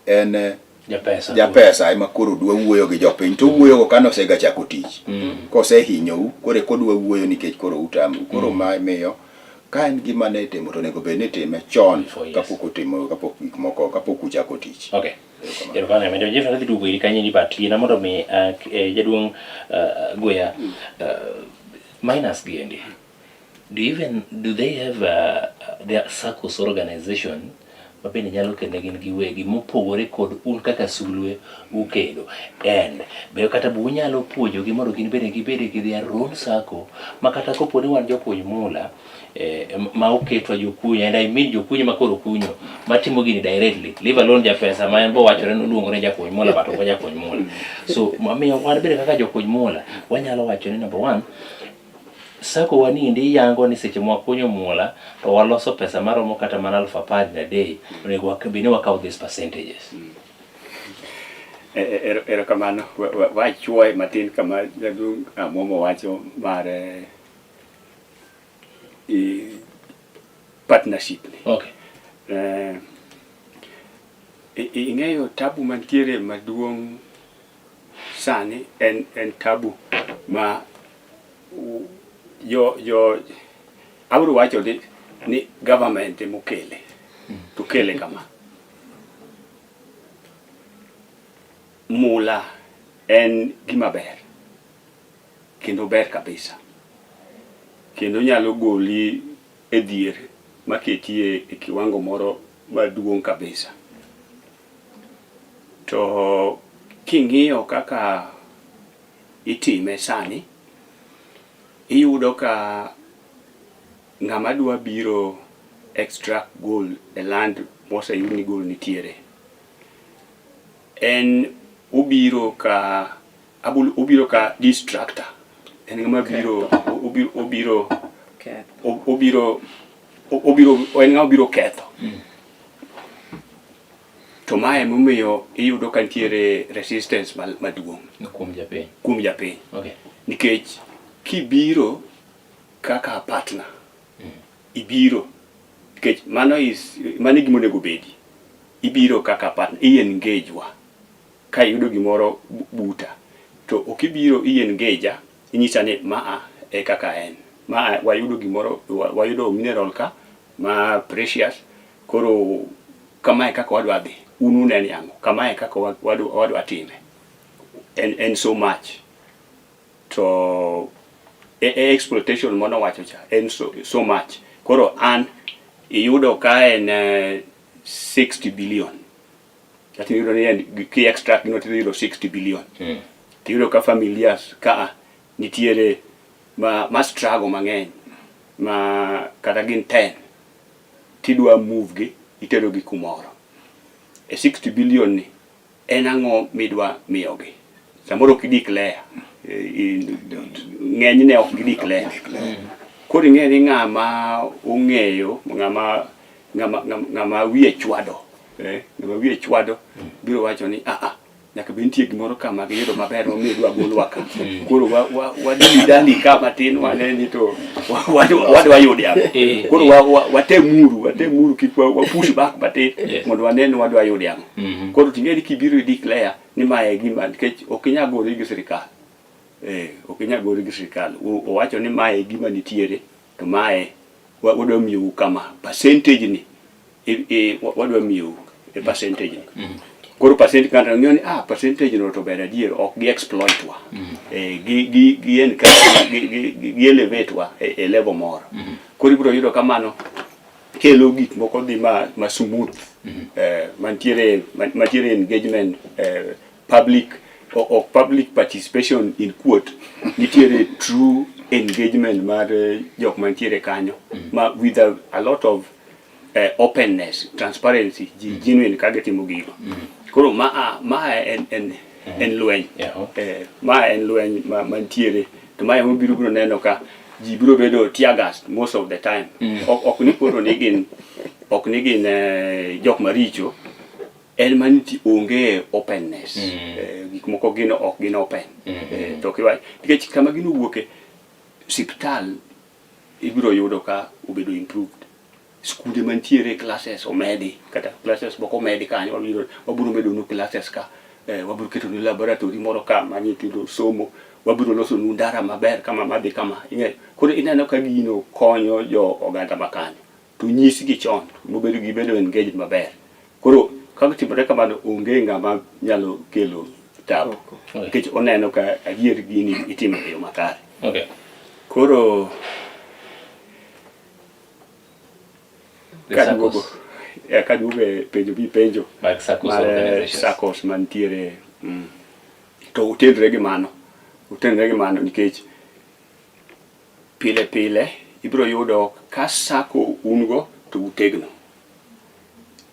En Japesa. japesa ema koro dwa wuoyo gi jopiny to owuoyo go kane osega chako tich. Kosehinyou koro eka odwa wuoyo nikech koro utamru. Koro ma miyo ka en gima ne itimo to onego bed ni itime chon Before, yes. kapok otimo kapok gik moko kapok uchako tich. Okay. Erokamano Emmanuel. Jeff adhi duogo iri kanyo ni but yiena mondo mi jaduong' Guya miners gi endi do even do they have their SACCOS organization ma bende nyalo kende gin giwegi mopogore kod un kaka sulwe ukedo and be kata be unyalo puonjogi mondo gin bende gibed gi their own SACCO ma kata kopo ni wan jopuonj mula ma oketwa jokunyo and I mean jokunyo ma koro kunyo matimo gini directly leave alone japesa ma en bo wachore ni oluongore ni jakuny mula but ok ojakuny mula so mamiyo wan bende kaka jokuny mula wanyalo wacho ni number one SACCO wa ni yango ni seche mwakunyo mula to waloso pesa maromo kata mana 10,000 in a day onego bed ni wakawo these percentages. Erokamano. Wachuoye matin kama jaduong' Amwomo wacho mar partnership ni. Okay. Ing'eyo tabu mantiere maduong' sani en tabu ma jo abiro wacho ni government emokele to kele kama. Mula en gima ber kendo ber kabisa kendo nyalo goli e dhier maketi e kiwango moro maduong' kabisa. To king'iyo kaka itime sani, iyudo ka ng'ama dwa biro extract gold e land moseyud ni gold nitiere, en obiro ka obiro ka distractor. En ng'ama biro obiro obiro obiro en ng'ama biro ketho. To mae emomiyo iyudo ka nitiere resistance maduong' kuom japiny. Kuom japiny. Okay. Nikech kibiro kaka partner, ibiro nikech mano is mano e gima onego bedi. Ibiro kaka partner, i engage wa. Ka iyudo gimoro buta, to ok ibiro i engage inyisa ni maa e kaka en. Ma wayudo gimoro, wayudo mineral ka ma precious, koro kamae kaka wadwa dhi, un unene ang'o? Kamae kaka wadwa time. En so much. To e exploitation mano wacho cha, en so much. Koro an iyudo ka en 60 billion. Kata iyudo ni en ki extract gino to iyudo 60 billion. To iyudo ka familias ka nitiere ma, ma struggle mang'eny ma kata gin 10 tidwa move gi itero gi kumoro. E 60 billion ni en ang'o midwa miyogi? Samoro ok i-declare. Ng'enyne ok gi-declare. Koro ing'e ni ng'ama ong'eyo, ng'ama ng'ama ng'ama wiye chwado, ng'ama wiye chwado biro wacho ni a a nyaka bed nitie gimoro ka ma giyudo maber momiyo idwa golwa ka. Koro wa wa wadili dali ka matin wane ni to wadwa yude ang'o. Koro wa watemuru, watemuru kik wa push back matin mondo wane ni wadwa yude ang'o. Koro ting'e ni kibiro i declare ni mae e gima nikech ok inyal gori gi sirikal. Ok inyal gori gi sirikal. Owacho ni mae e gima nitiere to mae wadwa miyou kama percentage ni wadwa miyou e percentage ni. Koro percent ng'ato ng'iyo ni ah percentage no to ber adier ok gi exploit wa. Gi gi gi encourage gi gi gi elevate wa e level moro. Koro ibiro yudo kamano kelo gik moko dhi ma smooth mantiere mantiere engagement public ok public participation in quote nitiere true engagement mar jok mantiere kanyo ma with a lot of openness, transparency, ji genuine ka gitimo gigo. Koro ma en lweny. Ma en lweny mantiere to ma ema biro biro neno ka ji biro bedo tear gas most of the time. Ok ni koro ni gin ok ni gin jok maricho, en mantie onge openness. Gik moko gin ok gin open. To kiwa nikech kama gino owuoke siptal ibiro yudo ka obedo improved. Skunde mantiere classes omedi kata classes moko omedi kanyo wabiro medo nu classes ka wabiro keto nu laboratory moro ka ma nyithindo somo wabiro loso nu ndara maber kama madhi kama ing'eyo. Koro ineno ka gino konyo jo oganda makanyo to nyisgi chon mobedo gibedo engaged maber. Koro kaka timore kamano onge ng'ama nyalo kelo tabu nikech oneno ka adier gini itimo e yo makare. Koro kaduogo e penjo mipenjo mar SACCOs mantiere to otenre gi mano, otenre gi mano nikech pile pile ibiro yudo ka SACCO un go to utegno.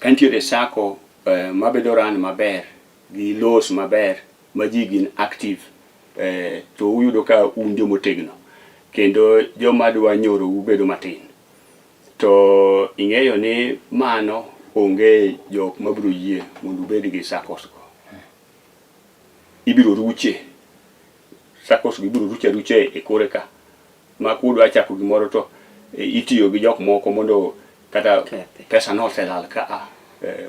Ka nitiere SACCO mabedo run maber gi laws maber ma ji gin active to uyudo ka un jomotegno kendo joma dwa nyorou bedo matin. To ing'eyo ni mano onge jok mabiro yie mondo ubed gi SACCOs go. Ibiro ruche. SACCOs go ibiro ruche arucha e kore ka. Ma kudwa chako gimoro to itiyo gi jok moko mondo kata pesa no oselal ka a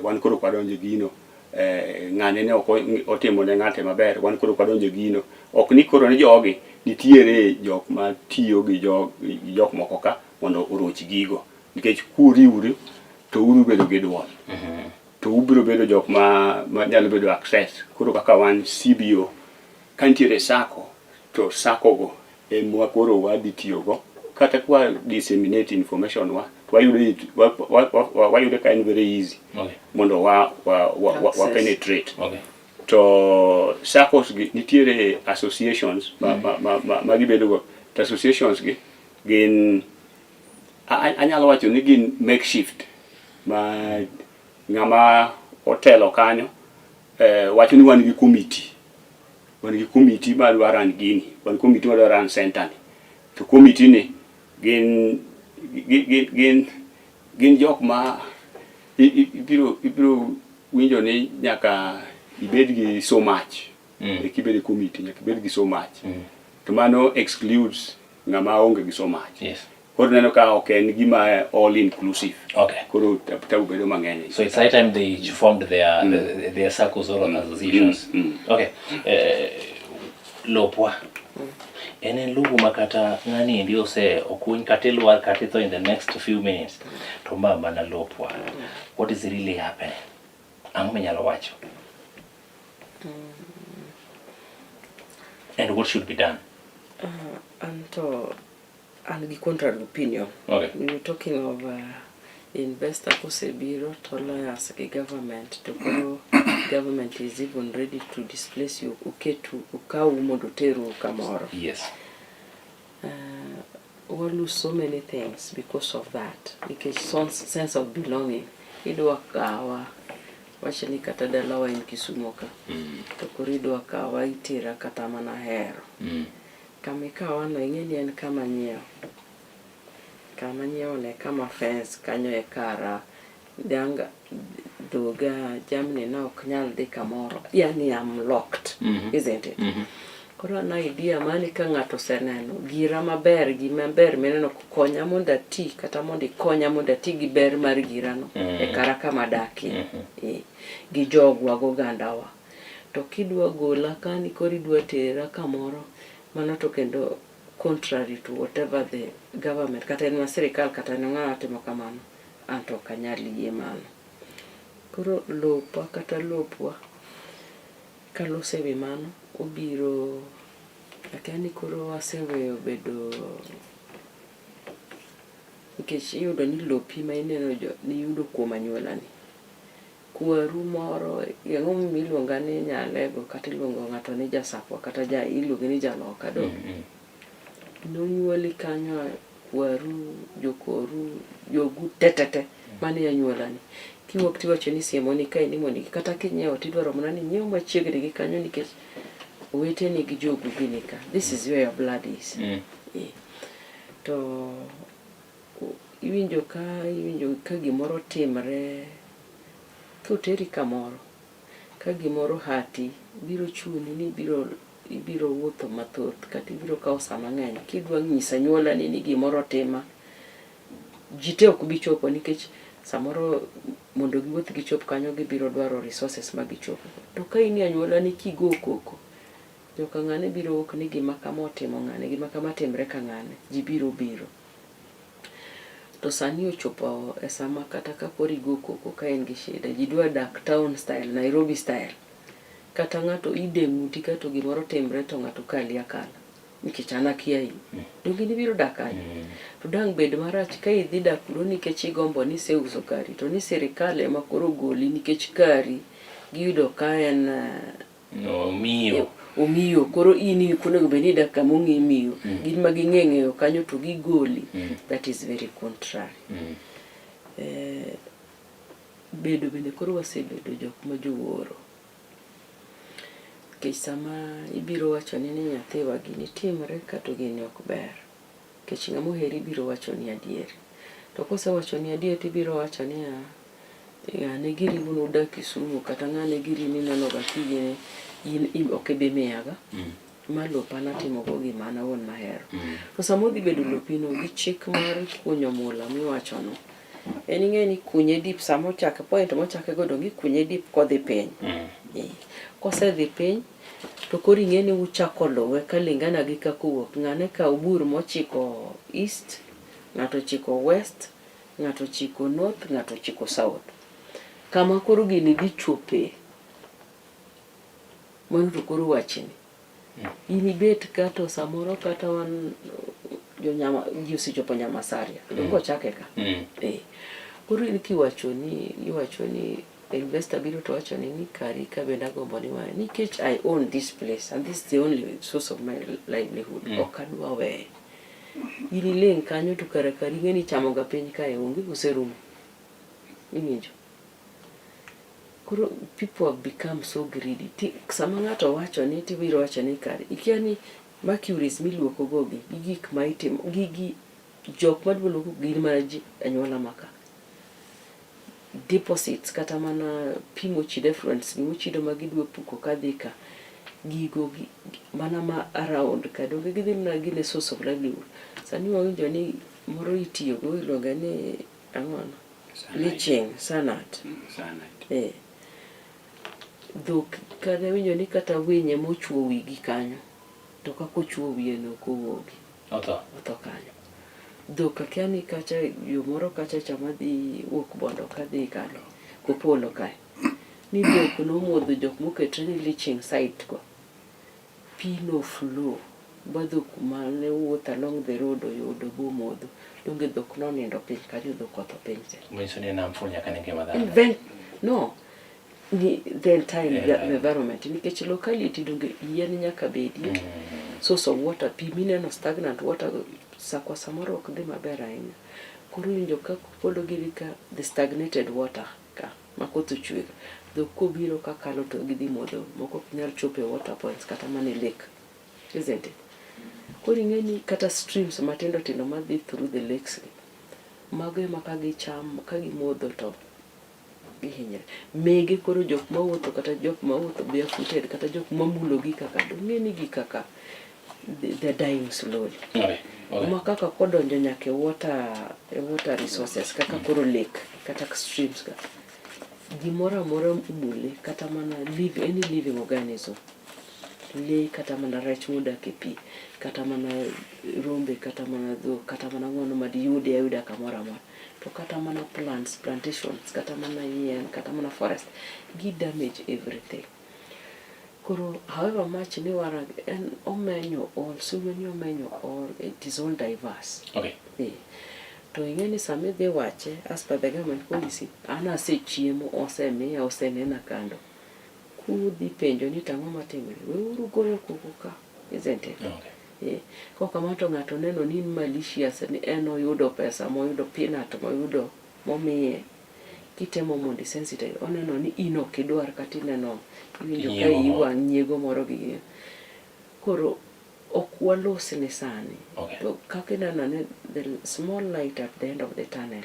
wan koro ok wadonjo e gino. Ng'ane ne ok otimo ne ng'ate maber, wan koro ok wadonjo e gino. Ok ni koro ni jogi nitiere jok matiyo gi jok moko ka mondo oroch gigo. Nikech kuriwru to uru bedo gi duol. To ubiro bedo jok ma nyalo bedo access. Koro kaka wan CBO, ka nitiere SACCO, to SACCO go ema koro wadhi tiyogo. Kata kwa disseminate information wa, to wayudo ka en very easy mondo wa penetrate. To SACCOs gi nitiere associations ma gibedo go. To associations gi gin anyalo wacho ni gin makeshift ma ng'ama otelo kanyo wacho ni wan gi committee. Wan gi committee madwa run gini, wan committee madwa run center ni. To committee ni gin gin jok ma ibiro winjo ni nyaka ibed gi so much. Kibed e committee nyaka ibed gi so much. To mano excludes ng'ama onge gi so much. Koro neno ka ok en gima all inclusive. Koro tabu bedo mang'eny. So it's high time they formed their SACCOs or associations. Okay. Lopwa. En logo ma kata ng'ani endi ose okuny kata ilwar kata itho in the next few minutes. To ma mana lopwa. What is really happening? Ang'o minyalo wacho? And what should be done? Anto an gi contrary opinion. We were talking of Investor kosebiro to lawyers gi government to koro government is even ready to displace you, oketu, okawu mondo oteru kamoro. We lose so many things because of that. Nikech sense of belonging. Idwa kawa, wach ni kata dalawa en Kisumo ka. To koro idwa kawa itera kata mana Ahero. Kama ikawa no ing'e ni en kama nyiewo. Kama nyiewo no e kama fence kanyo e kara. Danga, dhoga, jamni na ok nyal dhi kamoro. Yani I'm locked, isn't it? Koro an idea mani ka ng'ato oseneno gira maber, gima ber mineno konya mondo ati kata mondo ikonya mondo ati gi ber mar girano e kara kama adakie. Gi jogwa gogandawa. To kidwa gola kani koro idwa tera kamoro, mano to kendo contrary to whatever the government kata en ma sirikal kata en ng'ama timo kamano, an to ok anyal yie mano. Koro lopa kata lopwa kalose wi mano obiro akia ni koro waseweyo bedo nikech iyudo ni lopi ma ineno jo niyudo kuom anyuolani. Kwaru moro ang'o momiyo iluonga ni Nyalego kata iluongo ng'ato ni Jasakwa kata ja iluongi ni Jaloka donge? Nonyuoli kanyo kwaru, jokoru, jogu te te te mano e anyuolani. Kiwuok tiwacho ni siemoni kae ni mondo kata kinyiewo tidwaro mana ni inyiew machiegni gi kanyo nikech oweteni gi jogu gini ka. This is where your blood is. To iwinjo ka gimoro timre koteri kamoro ka gimoro hati biro chuni ni ibiro wuotho mathoth kata ibiro kawo saa mang'eny kidwa nyiso anyuolani ni gimoro tima ji te ok bi chopo nikech samoro mondo giwuoth gichop kanyo gibiro dwaro resources ma gichopo. To ka in e anyuolani kigo koko, joka ng'ane biro wuok ni gima kama otimo ng'ane, gima kama timre ka ng'ane, ji biro biro. To sani ochopo e sama kata ka koro igo koko ka in gi shida, ji dwa dak town style, Nairobi style. Kata ng'ato ide ng'uti kato gimoro timre to ng'ato kali akala. Nikech an akia in. Donge nibiro dak kanyo? To dang' bed marach ka idhi dak kuro nikech igombo ni iseuso kari to ni sirikal ema koro goli nikech kari giyudo ka en Omiyo. Omiyo koro in onego bed ni idak kama ong'e miyo. Gin ma ging'e ng'eyo kanyo to gigoli. That is very contrary. Bedo bende koro wasebedo jok ma jowuoro. Nikech sama ibiro wachoni ni nyathiwa gini timre ka to gini ok ber. Nikech ng'ama oheri biro wachoni adier. To kosewachoni adier tibiro wacho niya, ng'ane giri unudak Kisumu kata ng'ane giri mineno ga kigini in ok ibi miyaga. Ma lopa natimo go gima an awuon mahero. To sama odhi bedo lopino gi chik mar kunyo mula miwachono, en ing'e ni kunye deep sama ochake point mochake go donge ikunye deep kodhi piny. Kosedhi piny to koro ing'e ni uchako luwe kalingana gi kaka owuok. Ng'ane kawo bur mochiko east, ng'ato ochiko west, ng'ato ochiko north, ng'ato ochiko south. Kama koro gini dhi chope, mano to koro wachni. In ibet ka to samoro kata wan jonyama ji osechopo Nyamasaria. Donge ochake ka? Koro in kiwacho ni iwacho ni investor biro to wacho ni kari ka bende agombo ni wae nikech I own this place and this is the only source of my livelihood. Ok adwa weye. In iling' kanyo to kara kari ing'e ni ichamo ga piny kae onge oserumo. Iwinjo? Koro people have become so greedy. Sama ng'ato wacho ni tibiro wacho ni kare ikia ni mercuries miluoko go gi gi gik ma itimo gi jok madwa luoko gin mana ji anyuola maka. Deposits kata mana pi mochido effluents mochido ma gidwa puko kadhi ka gigo mana ma around ka donge gidhi mana gin e source of livelihood. Sani wawinjo ni moro itiyo go iluonge ni ang'ono? Leaching, cyanide. Dhok kata winjo ni kata winy ema ochuo wigi kanyo to kaka ochuo wiye no ok owuogi. Otho. Otho kanyo. Dhok akia ni kacha yo moro kacha cha madhi wuok Bondo kadhi kanye Kopolo kae. Ni dhok nomodho jok moketre ni leaching site go. Pi no flow. Ba dhok mane wuotho along the road oyudo bomodho. Donge dhok nonindo piny kanyo dhok otho piny te. Manyiso ni en harmful nyaka ne ngima dhano. Invent no ni the entire Yeah. environment nikech locality donge yien nyaka bedie source of water pi mineno stagnant water sakwa samoro ok dhi maber ahinya koro iwinjo ka polo giri ka the stagnated water ka ma koth ochwe ka dhok kobiro kakalo to gidhi modho moko ok nyal chopo e water points kata mana e lake isn't it koro ing'e ni kata streams matindo tindo madhi through the lakes gi mago ema ka gicham ka gimodho to gihinyre mege koro jok mawuotho kata jok mawuotho barefooted kata jok mamulo gi kaka dong'e ni gi kaka they're dying slowly Okay. ma kaka kodonjo nyaka e water e water resources kaka koro lake kata streams ka gimoro amora mule kata mana live, any living organism lee kata mana rech modak e pi kata mana rombe kata mana dhok kata mana ng'ono madiyudi ayuda kamoro amora to kata mana plants plantations kata mana yien kata mana forest gi damage everything koro however much ni wara en omenyo all sulwe ni omenyo all it is all diverse Okay. Eh. To ing'e ni sama idhi wache as per the government policy, an asechiemo, osemiya, osenena kando. Kudhi penjo ni tang'o matimore, weuru goyo koko ka, isn't it? Okay. Eh. Kok kamano to ng'ato neno ni in malicious, ni en oyudo pesa moyudo peanut moyudo momiye. Kitemo mondo isensitize, oneno ni in ok idwar kata ineno iwinjo ka Nyiego iyi moro. wang' nyiego moro gi koro ok walosne sani Okay. to kaka ineno ni the small light at the end of the tunnel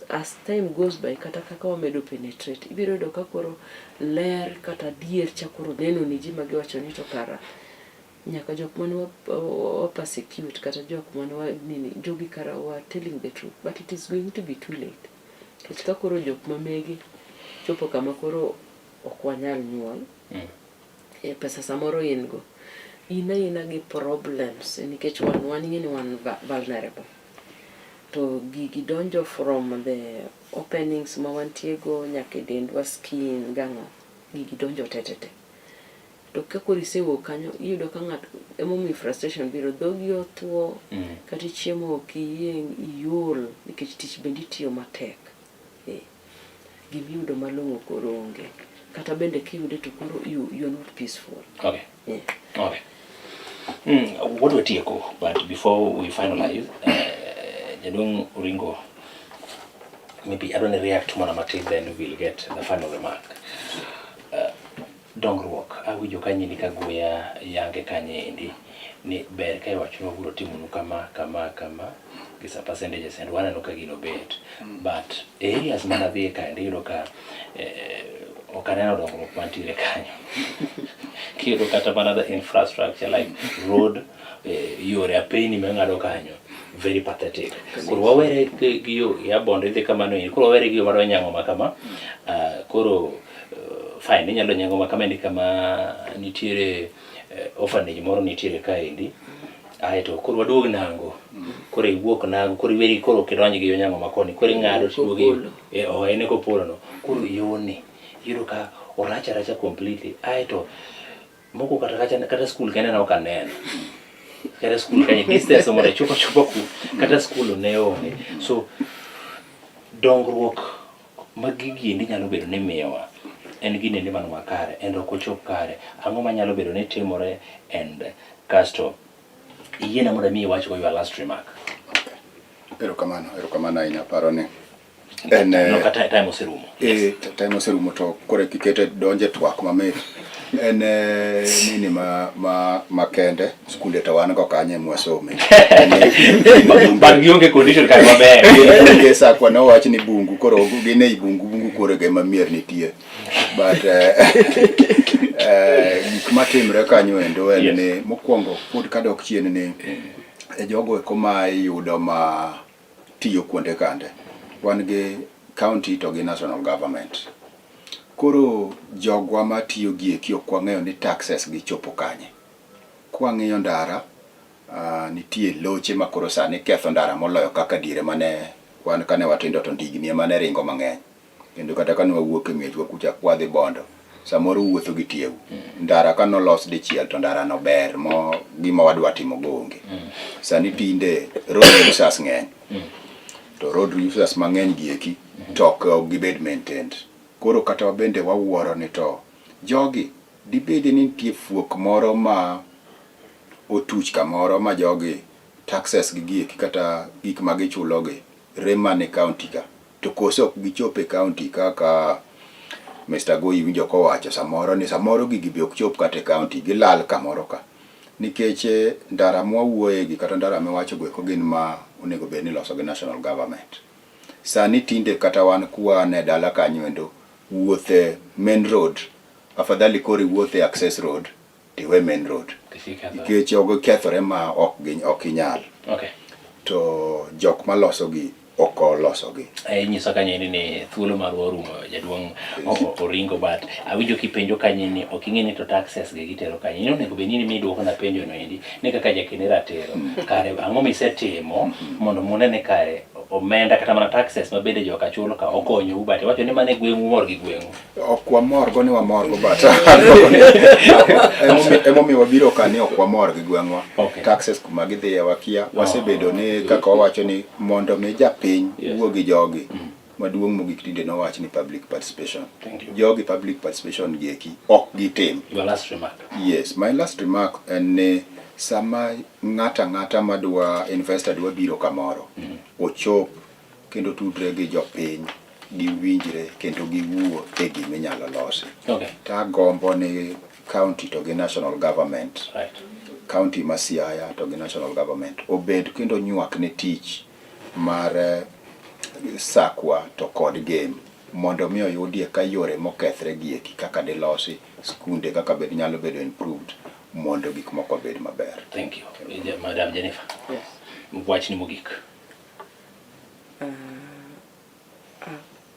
as time goes by kata kaka wamedo penetrate ibiro yudo ka koro ler kata dier cha koro neno ni ji ma giwacho ni to kara nyaka jok mane wa, wa persecute kata jok mane wa nini jogi kara wa telling the truth but it is going to be too late nikech ka koro jok mamegi chopo kama koro ok wanyal nyuol e pesa samoro in go in aina gi problems nikech wan wan ing'e ni wan vulnerable to gigi donjo from the openings ma wantie go nyaka e dendwa skin gang'o gigi donjo te te te to ka koro isewuok kanyo iyudo ka ng'ato emomiyo frustration biro dhogi otwo kata ichiemo ok iyieng' iol nikech tich bende itiyo matek eh. Gimiyudo malong'o koro onge kata bende kiyude to koro you are not peaceful Okay. yeah. Okay. Wadwa tieko, but before we finalize, Jaduong' Oringo, maybe I don't react mana matin, then we'll get the final remark. Dongruok, awinjo ka nyini ka guya yange kanye endi ni ber ka iwacho ni wabiro timonu kama kama kama gi some percentages and waneno ka gino bet but e areas mana dhiye kaendi iyudo ka ok aneno dongruok mantiere kanyo kiyudo kata mana the infrastructure like road yore apeyni mang'ado kanyo very pathetic koro wawere gi yo ya bondo idhi kamano eri koro wawere gi yo mar nyango ma kama koro fine inyalo nyango ma kama endi kama nitiere orphanage moro nitiere kaendi aeto koro waduog nango koro iwuok nango koro iweri koro ok idonj gi yo nyango ma koni koro ing'ado tiduogo e Kopolo. oh, en e kopolo no koro yoni iyudo ka orach aracha completely aeto moko kata kacha kata skul kende ne ok aneno kata skul kanyo distance mondo ichop achopa ku kata skul ne onge so dongruok mag gigi endi nyalo bedo ni miyowa en gini endi man makare and ok ochop kare ang'o manyalo bedo ni timore and kasto iyiena mondo ami iwach go your last remark Erokamano, erokamano ahinya paro ni en no kata time oserumo time oserumo to koro kikete donje twak mamit en nini ma makende skunde to wan go kanye mwasome but gionge condition kare maber onge sakwa ne owach ni bungu koro gin ei bungu bungu koro ema mier nitie but gik matimre kanyo endo en Yes. ni mokwongo pod kadok chien ni e jogo eko ma iyudo ma tiyo kuonde kande wan gi county to gi national government koro jogwa matiyo gi eki ok wang'eyo ni taxes gi chopo kanye kwang'iyo ndara nitie loche ma koro sani ketho ndara moloyo kaka diere mane wan kane watindo to ndigni ema ne ringo mang'eny kendo kata kane wawuok e miechwa kucha kwadhi Bondo Samoro uwuotho gi tieu. Ndara ka nolos dichiel to ndara no ber mo gima wadwa timo go onge. Sani tinde road users ng'eny. To road users mang'eny gi eki to ok gibed maintained. Koro kata wabende wawuoro ni to jogi dibedi ni nitie fuok moro ma otuch kamoro ma jogi taxes gi gieki kata gik ma gichulo gi rem mana e county ka to koso ok gichop e county kaka Mr. Goyi winjo kowacho samoro ni samoro gigi be ok chop kata e county gilal kamoro ka nikech ndara mwawuoye gi kata ndara miwacho go eko gin ma onego bed ni iloso gi national government. Sani tinde kata wan kwa ne dala kanyo endo wuoth e main road afadhali koro iwuoth e access road tiwe main road nikech ok gikethore ma ok ok inyal. Okay. To jok maloso gi ok oloso gi. Inyisa kanyo ni thuolo marwa orumo jaduong' Oringo but awinjo kipenjo kanyo ni ok ing'e ni to taxes gi gitero kanyo. In onego bed ni miduoko na penjo no endi ni kaka jakene ratiro kare ang'o misetimo mondo mune ni kare omenda kata mana taxes ma bende joka chulo ka okonyou but iwacho ni mano e gweng'u umor gi gweng'u. Ok wamor go ni wamor go but emomiyo wabiro ka ni ok wamor gi gweng'wa. Okay. Taxes kuma gidhiye wakia. Wasebedo ni kaka wawacho ni mondo mi japiny wuo gi jogi maduong' mogik tinde nowach ni public participation. Thank you. Jogi public participation gi eki ok gitim. Your last remark. Yes, my last remark en ni sama ng'ato ang'ata madwa investor dwa biro kamoro ochop kendo tudre gi jopiny giwinjre kendo giwuo e gima inyalo losi. Okay. Tagombo ni county to gi national government Right. county ma Siaya to gi national government obed kendo nywak ne tich mar sakwa to kod game mondo mi oyudie ka yore mokethre gi eki kaka dilosi skunde kaka bed nyalo bedo improved mondo gik moko obed maber. Thank you. Madam Jennifer. Yes. Wachni mogik.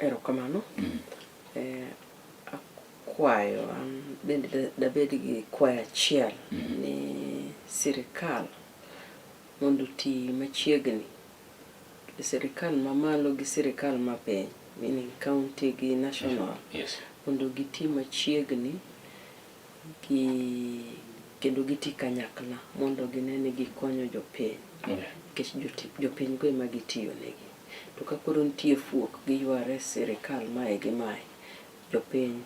Erokamano. Akwayo an bende dabed gi kwayo achiel ni sirikal mondo oti machiegni, sirikal mamalo gi sirikal mapiny, meaning county gi national, Yes. mondo giti machiegni gi kendo giti kanyakla mondo gine ni gikonyo jopiny Okay. nikech jopiny go ema gitiyo negi. To ka koro nitie fuok giyware sirikal mae gi mae, jopiny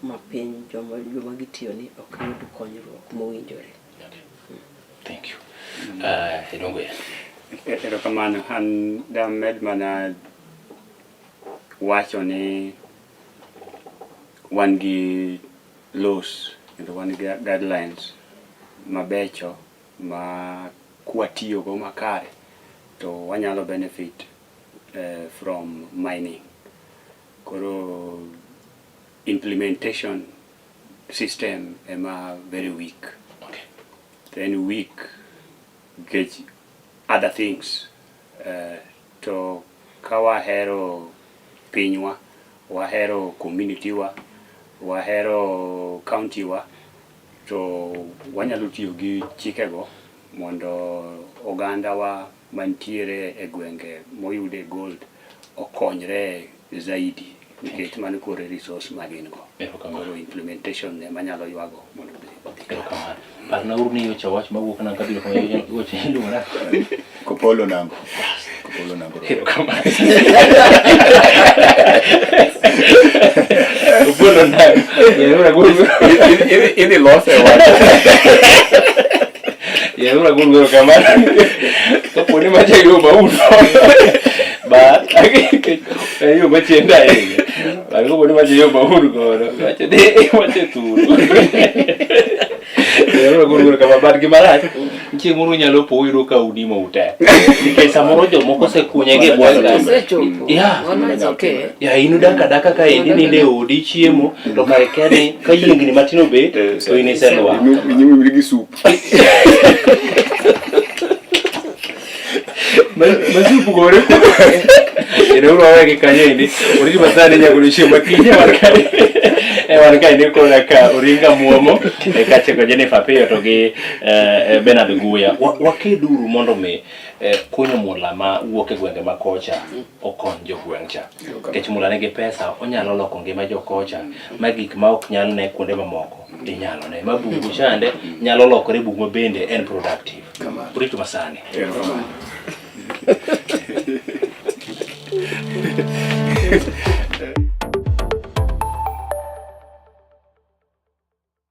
mapiny joma gitiyo ni ok yud konyruok mowinjore. Okay. Thank you. Idongo ya. Erokamano, an damed mana wacho ni wan gi laws kendo wan gi guidelines mabecho ma kwatiyogo makare to wanyalo benefit from mining. Koro implementation system ema very weak. Okay. Then weak nikech other things to ka wahero pinywa, wahero community wa, wahero county wa, to wanyalo tiyo gi chikego mondo oganda wa mantiere e gwenge moyude gold okonyre zaidi nikech mano koro e resource ma gin go. Erokamano. Koro implementation ema nyalo ywago mondo odhi kare. Erokamano. Parnauru ni yocha wach mawuok nang kabiro kama yocha iluongo na. Kopolo nango. Kopolo nango. Erokamano. Kopolo nango. Yerura guru. Idhi lose wach. Yerura guru erokamano. Kapo ni macha yo mauno. Ba yo machienda ahinya. Ba kapo ni macha yo maun godo. Wacho ni wacho thuru. Yerura guru erokamano. But gimarach chieng' moro unyalo po uyudo ka unimo ute. Nikech samoro jomoko osekunye gi e bwo Osechopo. Yeah. Mano is okay. Ya in udak adaka ka endi nindo e odi chiemo to kare kia ni ka yiengni matin obet to in iselwar. Inyimri gi sup. Masup gore. Ero uru wawegi kanyo endi. Oriti masani nyaka odiochieng' ma kiny mar kare. Wan ka ni koda ka Oringa Muomo e kaachiel kod Jennifer Apiyo to gi Bernard Guya. Wakeduru mondo mi kunyo mula ma wuok e gwenge ma kocha okony jogweng' cha. Nikech mula nigi pesa, onyalo loko ngima jokocha ma gik ma ok nyal ne kuonde mamoko inyalo ne. Ma bungu chande nyalo lokore bungu bende en productive. Urito masani. Erokamano.